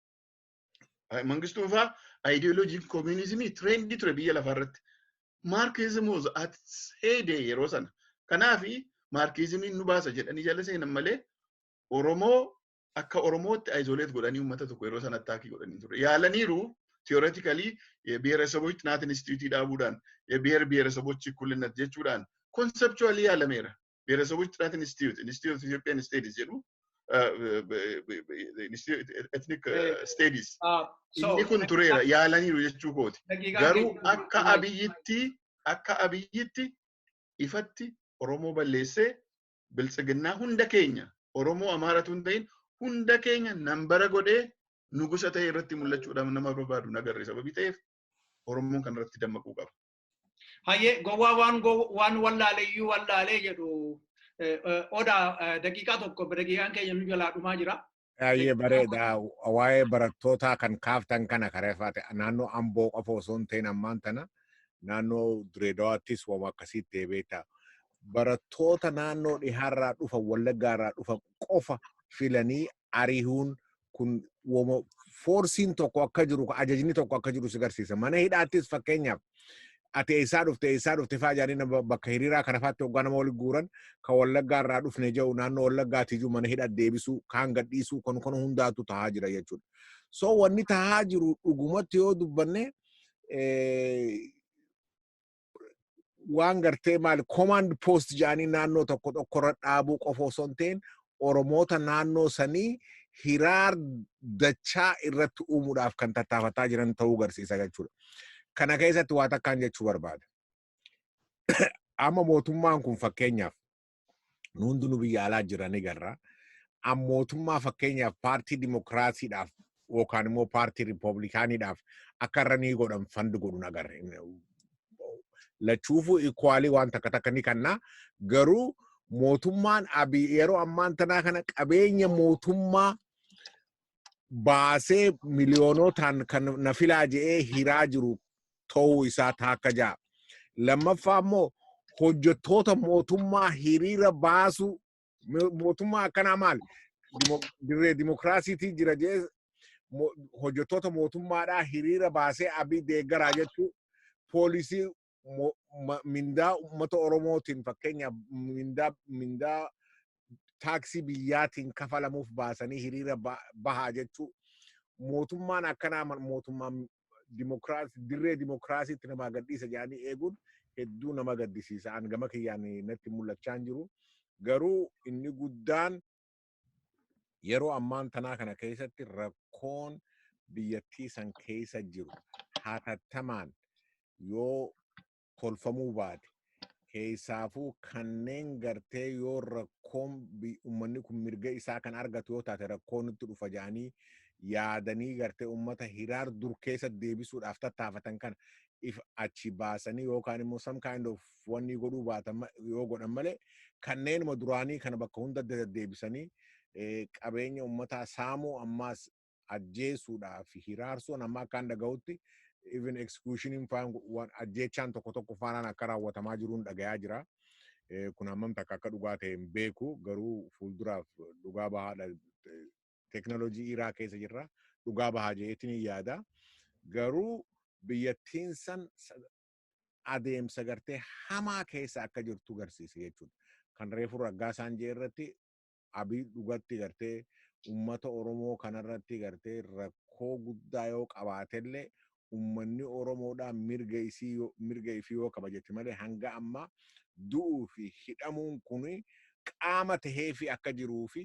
Mangistuun fa'aa ayidiyooloojiin koominizimii trend ture biyya lafaarratti. Marxism was at heyday yeroo sana. Kanaafi maarkizimiin nu baasa jedhanii jala seenan malee Oromoo akka Oromootti isolate godhanii uummata tokko yeroo sana attack godhanii ture. Yaalaniiru theoretically, ብሔረሰቦች ጥናት ኢንስቲትዩት dhaabuudhaan የብሔር ብሔረሰቦች እኩልነት jechuudhaan conceptually yaalameera. ብሔረሰቦች ጥናት ኢንስቲትዩት፣ Institute of Ethiopian Studies jedhu, Ethnic Studies. Inni kun tureera, yaalaniiru jechuu kooti. Garuu akka Abiyyitti ifatti Oromoo balleessee Biltsiginnaa hunda keenya, Oromoo Amaaratu hin ta'in, hunda keenya nambara godhee nugusa ta'e irratti mul'achuudhaaf nama barbaadu nagarre sababii ta'eef Oromoon kan irratti dammaquu qaba. Hayyee, gowwaa waan wallaaleeyyuu wallaalee jedhu. Odaa, daqiiqaa tokko, daqiiqaan keenya nu jalaa dhumaa jira. Baay'ee bareeda. Waa'ee barattootaa kan kaaftan kana kareeffaate, naannoo Amboo qofa osoo hin ta'in ammaan tana naannoo Direedawaattis waan akkasiitti deebi'ee barattoota naannoo dhihaarraa dhufan, Wallaggaarraa dhufan qofa filanii ari'uun kun forceiin tokko akka jiru, ajajni tokko akka jiru si agarsiisa. Mana hidhaattis fakkeenyaaf ati eessaa dhufte, eessaa dhufte fa'aa jedhanii bakka hiriiraa kana fa'aatti hoggaa nama waliin guuran, kan Wallaggaarraa dhufne jedhu naannoo Wallaggaatti iyyuu mana hidhaa deebisuu, kaan gadhiisuu kan hundaatu tahaa jira jechuudha. So wanni tahaa jiru dhugumatti yoo dubbanne waan gartee maali command post jedhanii naannoo tokko tokkorra dhaabuu qofa osoo hin ta'in Oromoota naannoo sanii hiraar dachaa irratti uumuudhaaf kan tattaafataa jiran ta'uu agarsiisa jechuudha. Kana keessatti waa takkaan jechuu barbaada. Amma mootummaan kun fakkeenyaaf nu hundinuu biyya alaa jiranii garra. Amma mootummaa fakkeenyaaf paartii dimokiraasiidhaaf yookaan immoo paartii Riipooblikaaniidhaaf akka irra ni godhan fund godhuun agarre. Lachuufuu equally waan takka takka ni kanna, garuu mootummaan Abiy yeroo ammaan tanaa kana qabeenya mootummaa baasee miliyoonotaan kan na filaa je'ee hiraa jiru ta'uu isaa taakka ja'a. Lammaffaa immoo hojjettoota mootummaa hiriira baasu, mootummaa akkanaa maali? Dirree dimokiraasiitii jira jee hojjettoota mootummaadhaa hiriira baasee Abiy deeggaraa jechuu, poolisii mindaa uummata Oromootiin, fakkeenyaaf mindaa taaksii biyyaatiin kafalamuuf baasanii hiriira bahaa jechuu, mootummaan akkanaa mootummaan dirree dimokiraasiitti namaa gadhiisa jedhanii eeguun hedduu nama gaddisiisa. An gama kiyyaan natti mul'achaa hin jiru. Garuu inni guddaan yeroo ammaan tanaa kana keessatti rakkoon biyyattii san keessa jiru hatattamaan yoo tolfamuu baate, keessaafuu kanneen gartee yoo rakkoon uummanni kun mirga isaa kan argatu yoo taate rakkoon nutti dhufa jedhanii yaadanii gartee uummata hiraar dur keessa deebisuudhaaf tattaafatan kana if achi baasanii yookaan immoo some kind of wanni godhuu baatan yoo godhan malee, kanneenuma duraanii kana bakka hunda deddeebisanii qabeenya uummataa saamuu, ammaas ajjeesuudhaa fi hiraarsuun, amma akkaan dhaga'utti even executionin faan waan ajjeechaan tokko tokko faanaan akka raawwatamaa jiruun dhagayaa jira. Kun hammam takka akka dhugaa ta'e hin beeku, garuu fuulduraaf dhugaa bahaadha. Teekinooloojii iraa keessa jirra, dhugaa bahaa jeetiin hin yaada. Garuu biyyattiin san adeemsa gartee hamaa keessa akka jirtu garsiise jechuudha. Kan reefu Raggaasaan jee irratti, Abiy dhugatti gartee uummata Oromoo kanarratti gartee rakkoo guddaa yoo qabaatellee, uummanni Oromoodhaa mirga isii mirga ifii yoo kabajate malee, hanga ammaa du'uu fi hidhamuun kun qaama tahee fi akka jiruu fi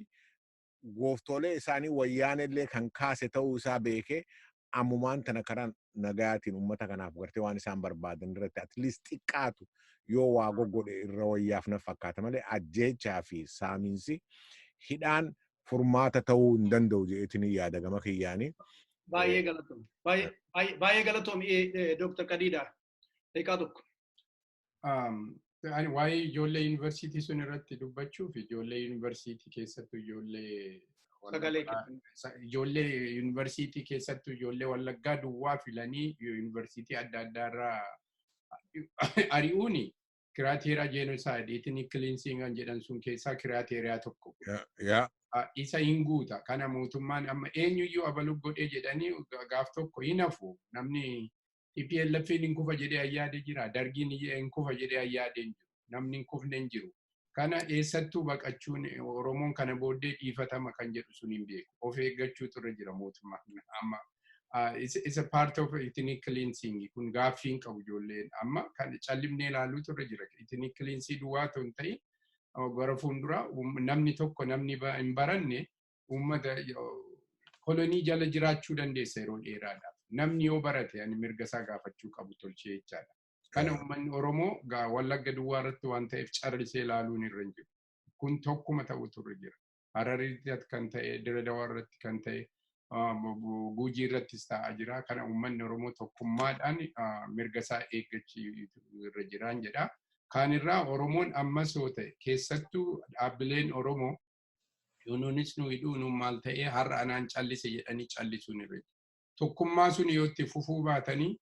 gooftoolee isaanii wayyaanellee kan kaase ta'uu isaa beekee, ammumaan tana karaa nagaatiin uummata kanaaf gartee waan isaan barbaadan irratti at least xiqqaatu yoo waa goggodhe irra wayyaaf na fakkaata malee, ajjeechaa fi saamiinsi hidhaan furmaata ta'uu hin danda'u jedheetiin yaada gama kiyyaanii. Baay'ee galatoom. Baay'ee galatoom, Dr. Qadiida. Daqiiqaa tokko. Ani waa'ee ijoollee yuunivarsiitii sun irratti dubbachuuf, ijoollee yuunivarsiitii keessattuu ijoollee Sagalee ijoollee yuunivarsiitii keessattuu ijoollee Wallaggaa duwwaa filanii yuunivarsiitii adda addaa irraa ari'uuni criteria genocide, ethnic cleansing kan jedhan sun keessaa criteria tokko. Isa hin guuta. Kana mootummaan amma eenyuyyuu abaluu godhee jedhanii gaaf tokko hin hafu. Namni TPLF hin kufa jedhee ayyaade jira. Dargiin hin kufa jedhee ayyaade hin jiru. Namni hin kufne hin jiru. Kana eessattuu baqachuun Oromoon kana booddee dhiifatama kan jedhu sun hin beeku. Of eeggachuutu irra jira mootummaan amma. It's a part of ethnic cleansing. Kun gaaffii hin qabu ijoolleen. Amma kan callimnee ilaaluutu irra jira. Ethnic cleansing duwwaa otoo hin ta'in, gara fuulduraa namni tokko, namni hin baranne uummata kolonii jala jiraachuu dandeessa yeroo dheeraadhaaf. Namni yoo barate ani mirga isaa gaafachuu qabu tolchee jechaadha. Kana uummanni Oromoo Wallagga duwwaa irratti waan ta'eef carrisee ilaaluun irra hin jiru. Kun tokkuma ta'utu irra jira. Hararitti kan ta'e, Dirre Dawaa irratti kan ta'e, Gujii irrattis ta'aa jira. Kana uummanni Oromoo tokkummaadhaan mirga isaa eeggachuu irra jiraan jedha. Kaanirraa Oromoon ammas yoo ta'e, keessattuu dhaabbileen Oromoo, nuunis nu hidhuu nu maal ta'ee har'a anaan callise jedhanii callisuun irra jira. Tokkummaa sun yoo itti fufuu baatanii,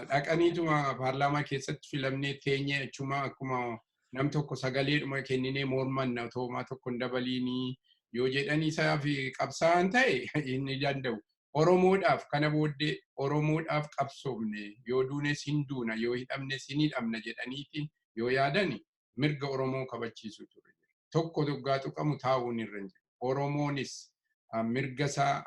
dhaqaniituma paarlaamaa keessatti filamnee teenyee achuma akkuma nam tokko sagaleedhuma kenninee morman toomaa tokko hin dabaliinii yoo jedhanii isaaf qabsaa'an ta'e inni danda'u. Oromoodhaaf kana booddee Oromoodhaaf qabsoofne, yoo duunes hin duuna, yoo hidhamnes hin hidhamna jedhaniiti yoo yaadani, mirga Oromoo kabachiisu ture. Tokko doggaa tuqamu taa'uun irra hin jiru. Oromoonis mirga isaa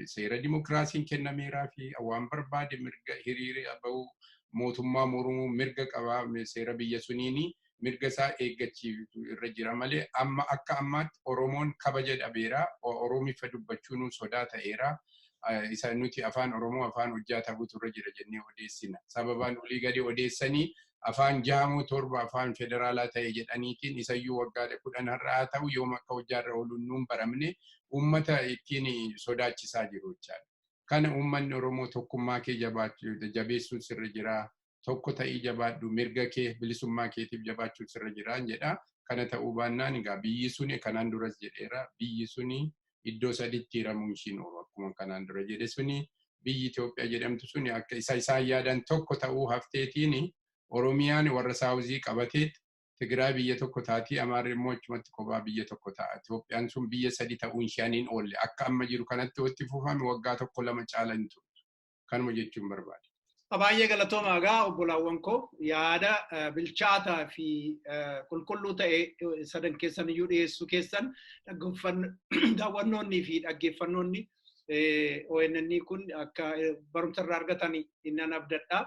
seera dimokiraasiin kennameeraa fi waan barbaade mirga hiriira bahuu, mootummaa mormuu mirga qabaa, seera biyya suniini mirga isaa eeggachiisu irra jira malee, amma akka ammaatti Oromoon kabaja dhabeera. Oromiffa dubbachuun sodaa ta'eera. Isa nuti afaan Oromoo afaan hojjaa ta'utu irra jira jennee odeessina. Sababaan olii gadi odeessanii afaan jahamoo torba afaan federaalaa ta'e jedhaniitiin isayyuu waggaa 10 har'a haa ta'u, yoom akka hojjaarra ooluun nuun baramne, uummata ittiin sodaachisaa jiru jechaadha. Kana uummanni Oromoo tokkummaa kee jabeessuun sirra jira. Tokko ta'ii jabaadhu, mirga kee bilisummaa keetiif jabaachuun sirra jira jedha. Kana ta'uu baannaan egaa biyyi suni kanaan duras jedheera. Biyyi suni iddoo saditti hiramuun ishiin oolu akkuma kanaan dura jedhe suni biyyi Itoophiyaa jedhamtu suni akka isa isaan yaadan tokko ta'uu hafteetiin Oromiyaan warra Saawuzii qabateet Tigraay biyya tokko taatii, Amaarri immoo achumatti kophaa biyya tokko ta'a. Itoophiyaan sun biyya sadi ta'uun isheen hin oolle. Akka amma jiru kanatti walitti fufame waggaa tokko lama caala hin turtu. Kanuma jechuun barbaada. Baay'ee galatoomaa egaa obbolaawwan koo, yaada bilchaataa fi qulqulluu ta'e sadan keessan iyyuu dhiyeessuu keessan daawwannoonni fi dhaggeeffannoonni ONN kun akka barumsa irraa argatan innan abdadha.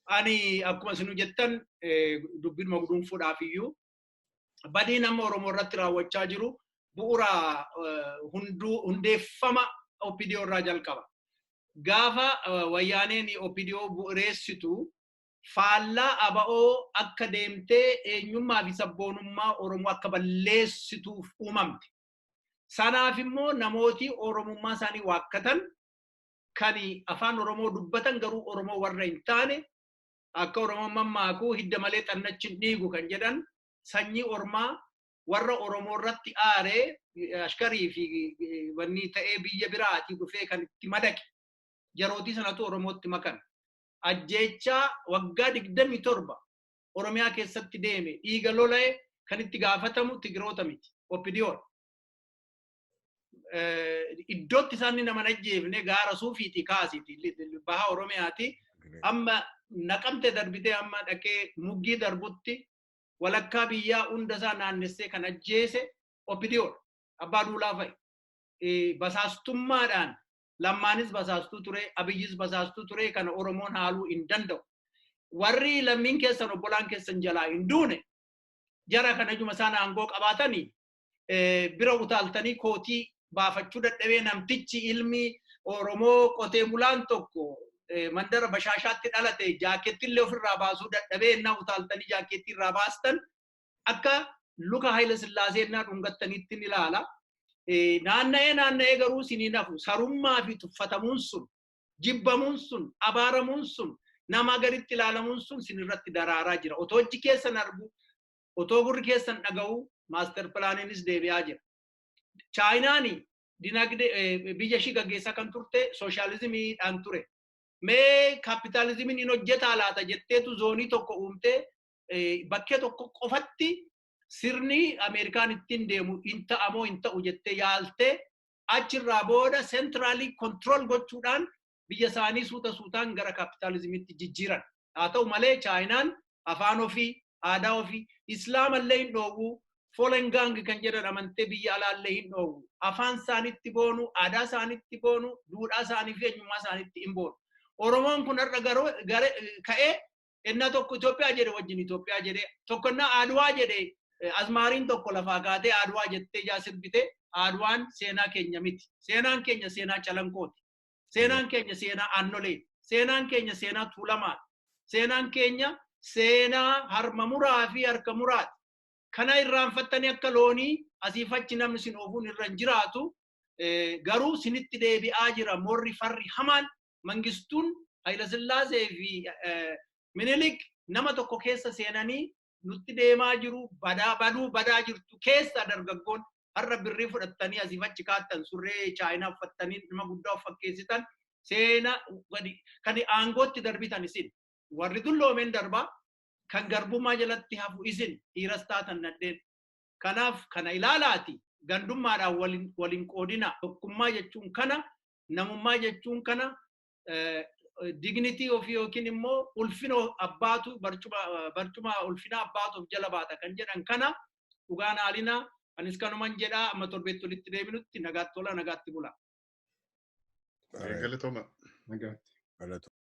Ani akkuma isin jettan dubbiin guduunfuudhaaf iyyuu badiin amma Oromoo irratti raawwachaa jiru bu'uura hundeeffama OPDO irraa jalqaba. Gaafa wayyaaneen OPDO bu'uureessitu faallaa ABO akka deemtee eenyummaa fi sabboonummaa Oromoo akka balleessituuf uumamte. Sanaaf immoo namooti Oromummaa isaanii waakkatan kan afaan Oromoo dubbatan garuu Oromoo warra hin taane, akka Oromoon mammaakuu hidda malee xannachi hin dhiigu kan jedhan, sanyii ormaa warra Oromoo irratti aaree ashkarii fi wanni ta'ee biyya biraatii dhufee kan itti madaqe yerootii sanatu Oromootti makan. Ajjeechaa waggaa 27 Oromiyaa keessatti deeme, dhiiga lola'e kan itti gaafatamu Tigiroota miti, OPDOdha. Iddootti isaan nama ajjeefne gaara suufiitii kaasiiti baha Oromiyaati. Amma Naqamte darbitee amma dhaqee muggii darbutti walakkaa biyyaa hunda isaa naannessee kan ajjeese OPDOdha. Abbaa Duulaa fa'i. Basaastummaadhaan Lammaanis basaastuu ture, Abiyyis basaastuu ture, kana Oromoon haaluu hin danda'u. Warri lammiin keessan obbolaan keessan jalaa hin duune jara kana ijuma isaan aangoo qabaatanii bira utaaltanii kootii baafachuu dadhabee namtichi ilmi Oromoo qotee bulaan tokko mandara Bashaashaatti dhalate jaakeetti illee ofirraa baasuu dadhabee innaa utaaltanii jaakeettii irraa baastan akka luka Haayila Sillaasee innaa dhungattaniitti ni ilaala. Naanna'ee naanna'ee garuu sinii nafu sarummaa fi tuffatamuun sun, jibbamuun sun, abaaramuun sun, nama gaditti ilaalamuun sun sinirratti daraaraa jira. Otoo ijji keessan argu, otoo gurri keessan dhaga'u master planiinis deebi'aa jira. Chaayinaan dinagdee biyya ishii gaggeessaa kan turte sooshaalizimiidhaan ture. Mee kaapitaalizimiin hin hojjetaa laata jetteetu zoonii tokko uumtee bakkee tokko qofatti sirni Ameerikaan ittiin deemu hin ta'amoo hin ta'u jettee yaaltee achirraa booda centrally control gochuudhaan biyya isaanii suuta suutaan gara kaapitaalizimiitti jijjiiran. Haa ta'u malee Chaayinaan afaan ofii, aadaa ofii, Islaamallee hin dhoowwu, Falun Gong kan jedhan amantee biyya alaallee hin dhoowwu. Afaan isaaniitti boonu, aadaa isaaniitti boonu, duudhaa isaanii fi eenyummaa isaaniitti hin boonu. Oromoon kun har'a ka'ee innaa tokko Itoophiyaa jedhe wajjin Itoophiyaa jedhe, tokko innaa Aduwaa jedhe azmaariin tokko lafaa kaatee Aduwaa jettee ijaa sirbite. Aduwaan seenaa keenya miti. Seenaan keenya seenaa Calanqooti. Seenaan keenya seenaa Aannolee. Seenaan keenya seenaa Tuulamaati. Seenaan keenya seenaa harma muraa fi harka muraati. Kana irraanfattanii akka loonii asiif achi namni sin oofuun irra hin jiraatu. Garuu sinitti deebi'aa jira morri farri hamaan Mangistuun Hayilasillaasee fi Minilik nama tokko keessa seenanii nutti deemaa jiru, badaa baduu badaa jirtu keessa dargaggoon har'a birrii fudhattanii asiif achi kaattan, surree Chaayinaa uffattanii nama guddaa of fakkeessitan, seena kan aangootti darbitan isin. Warri dulloomeen darbaa kan garbummaa jalatti hafu isin, dhiiras taatan nadheen. Kanaaf kana ilaalaati gandummaadhaan waliin qoodina. Tokkummaa jechuun kana, namummaa jechuun kana, dignity ofii yookiin immoo ulfina abbaatu barcuma ulfina abbaatu of jala baata kan jedhan kana dhugaan haalina. Anis kanuman jedhaa, amma torbeetti walitti deebinutti nagaatti tola, nagaatti bula. Galatooma. Nagaatti. Galatooma.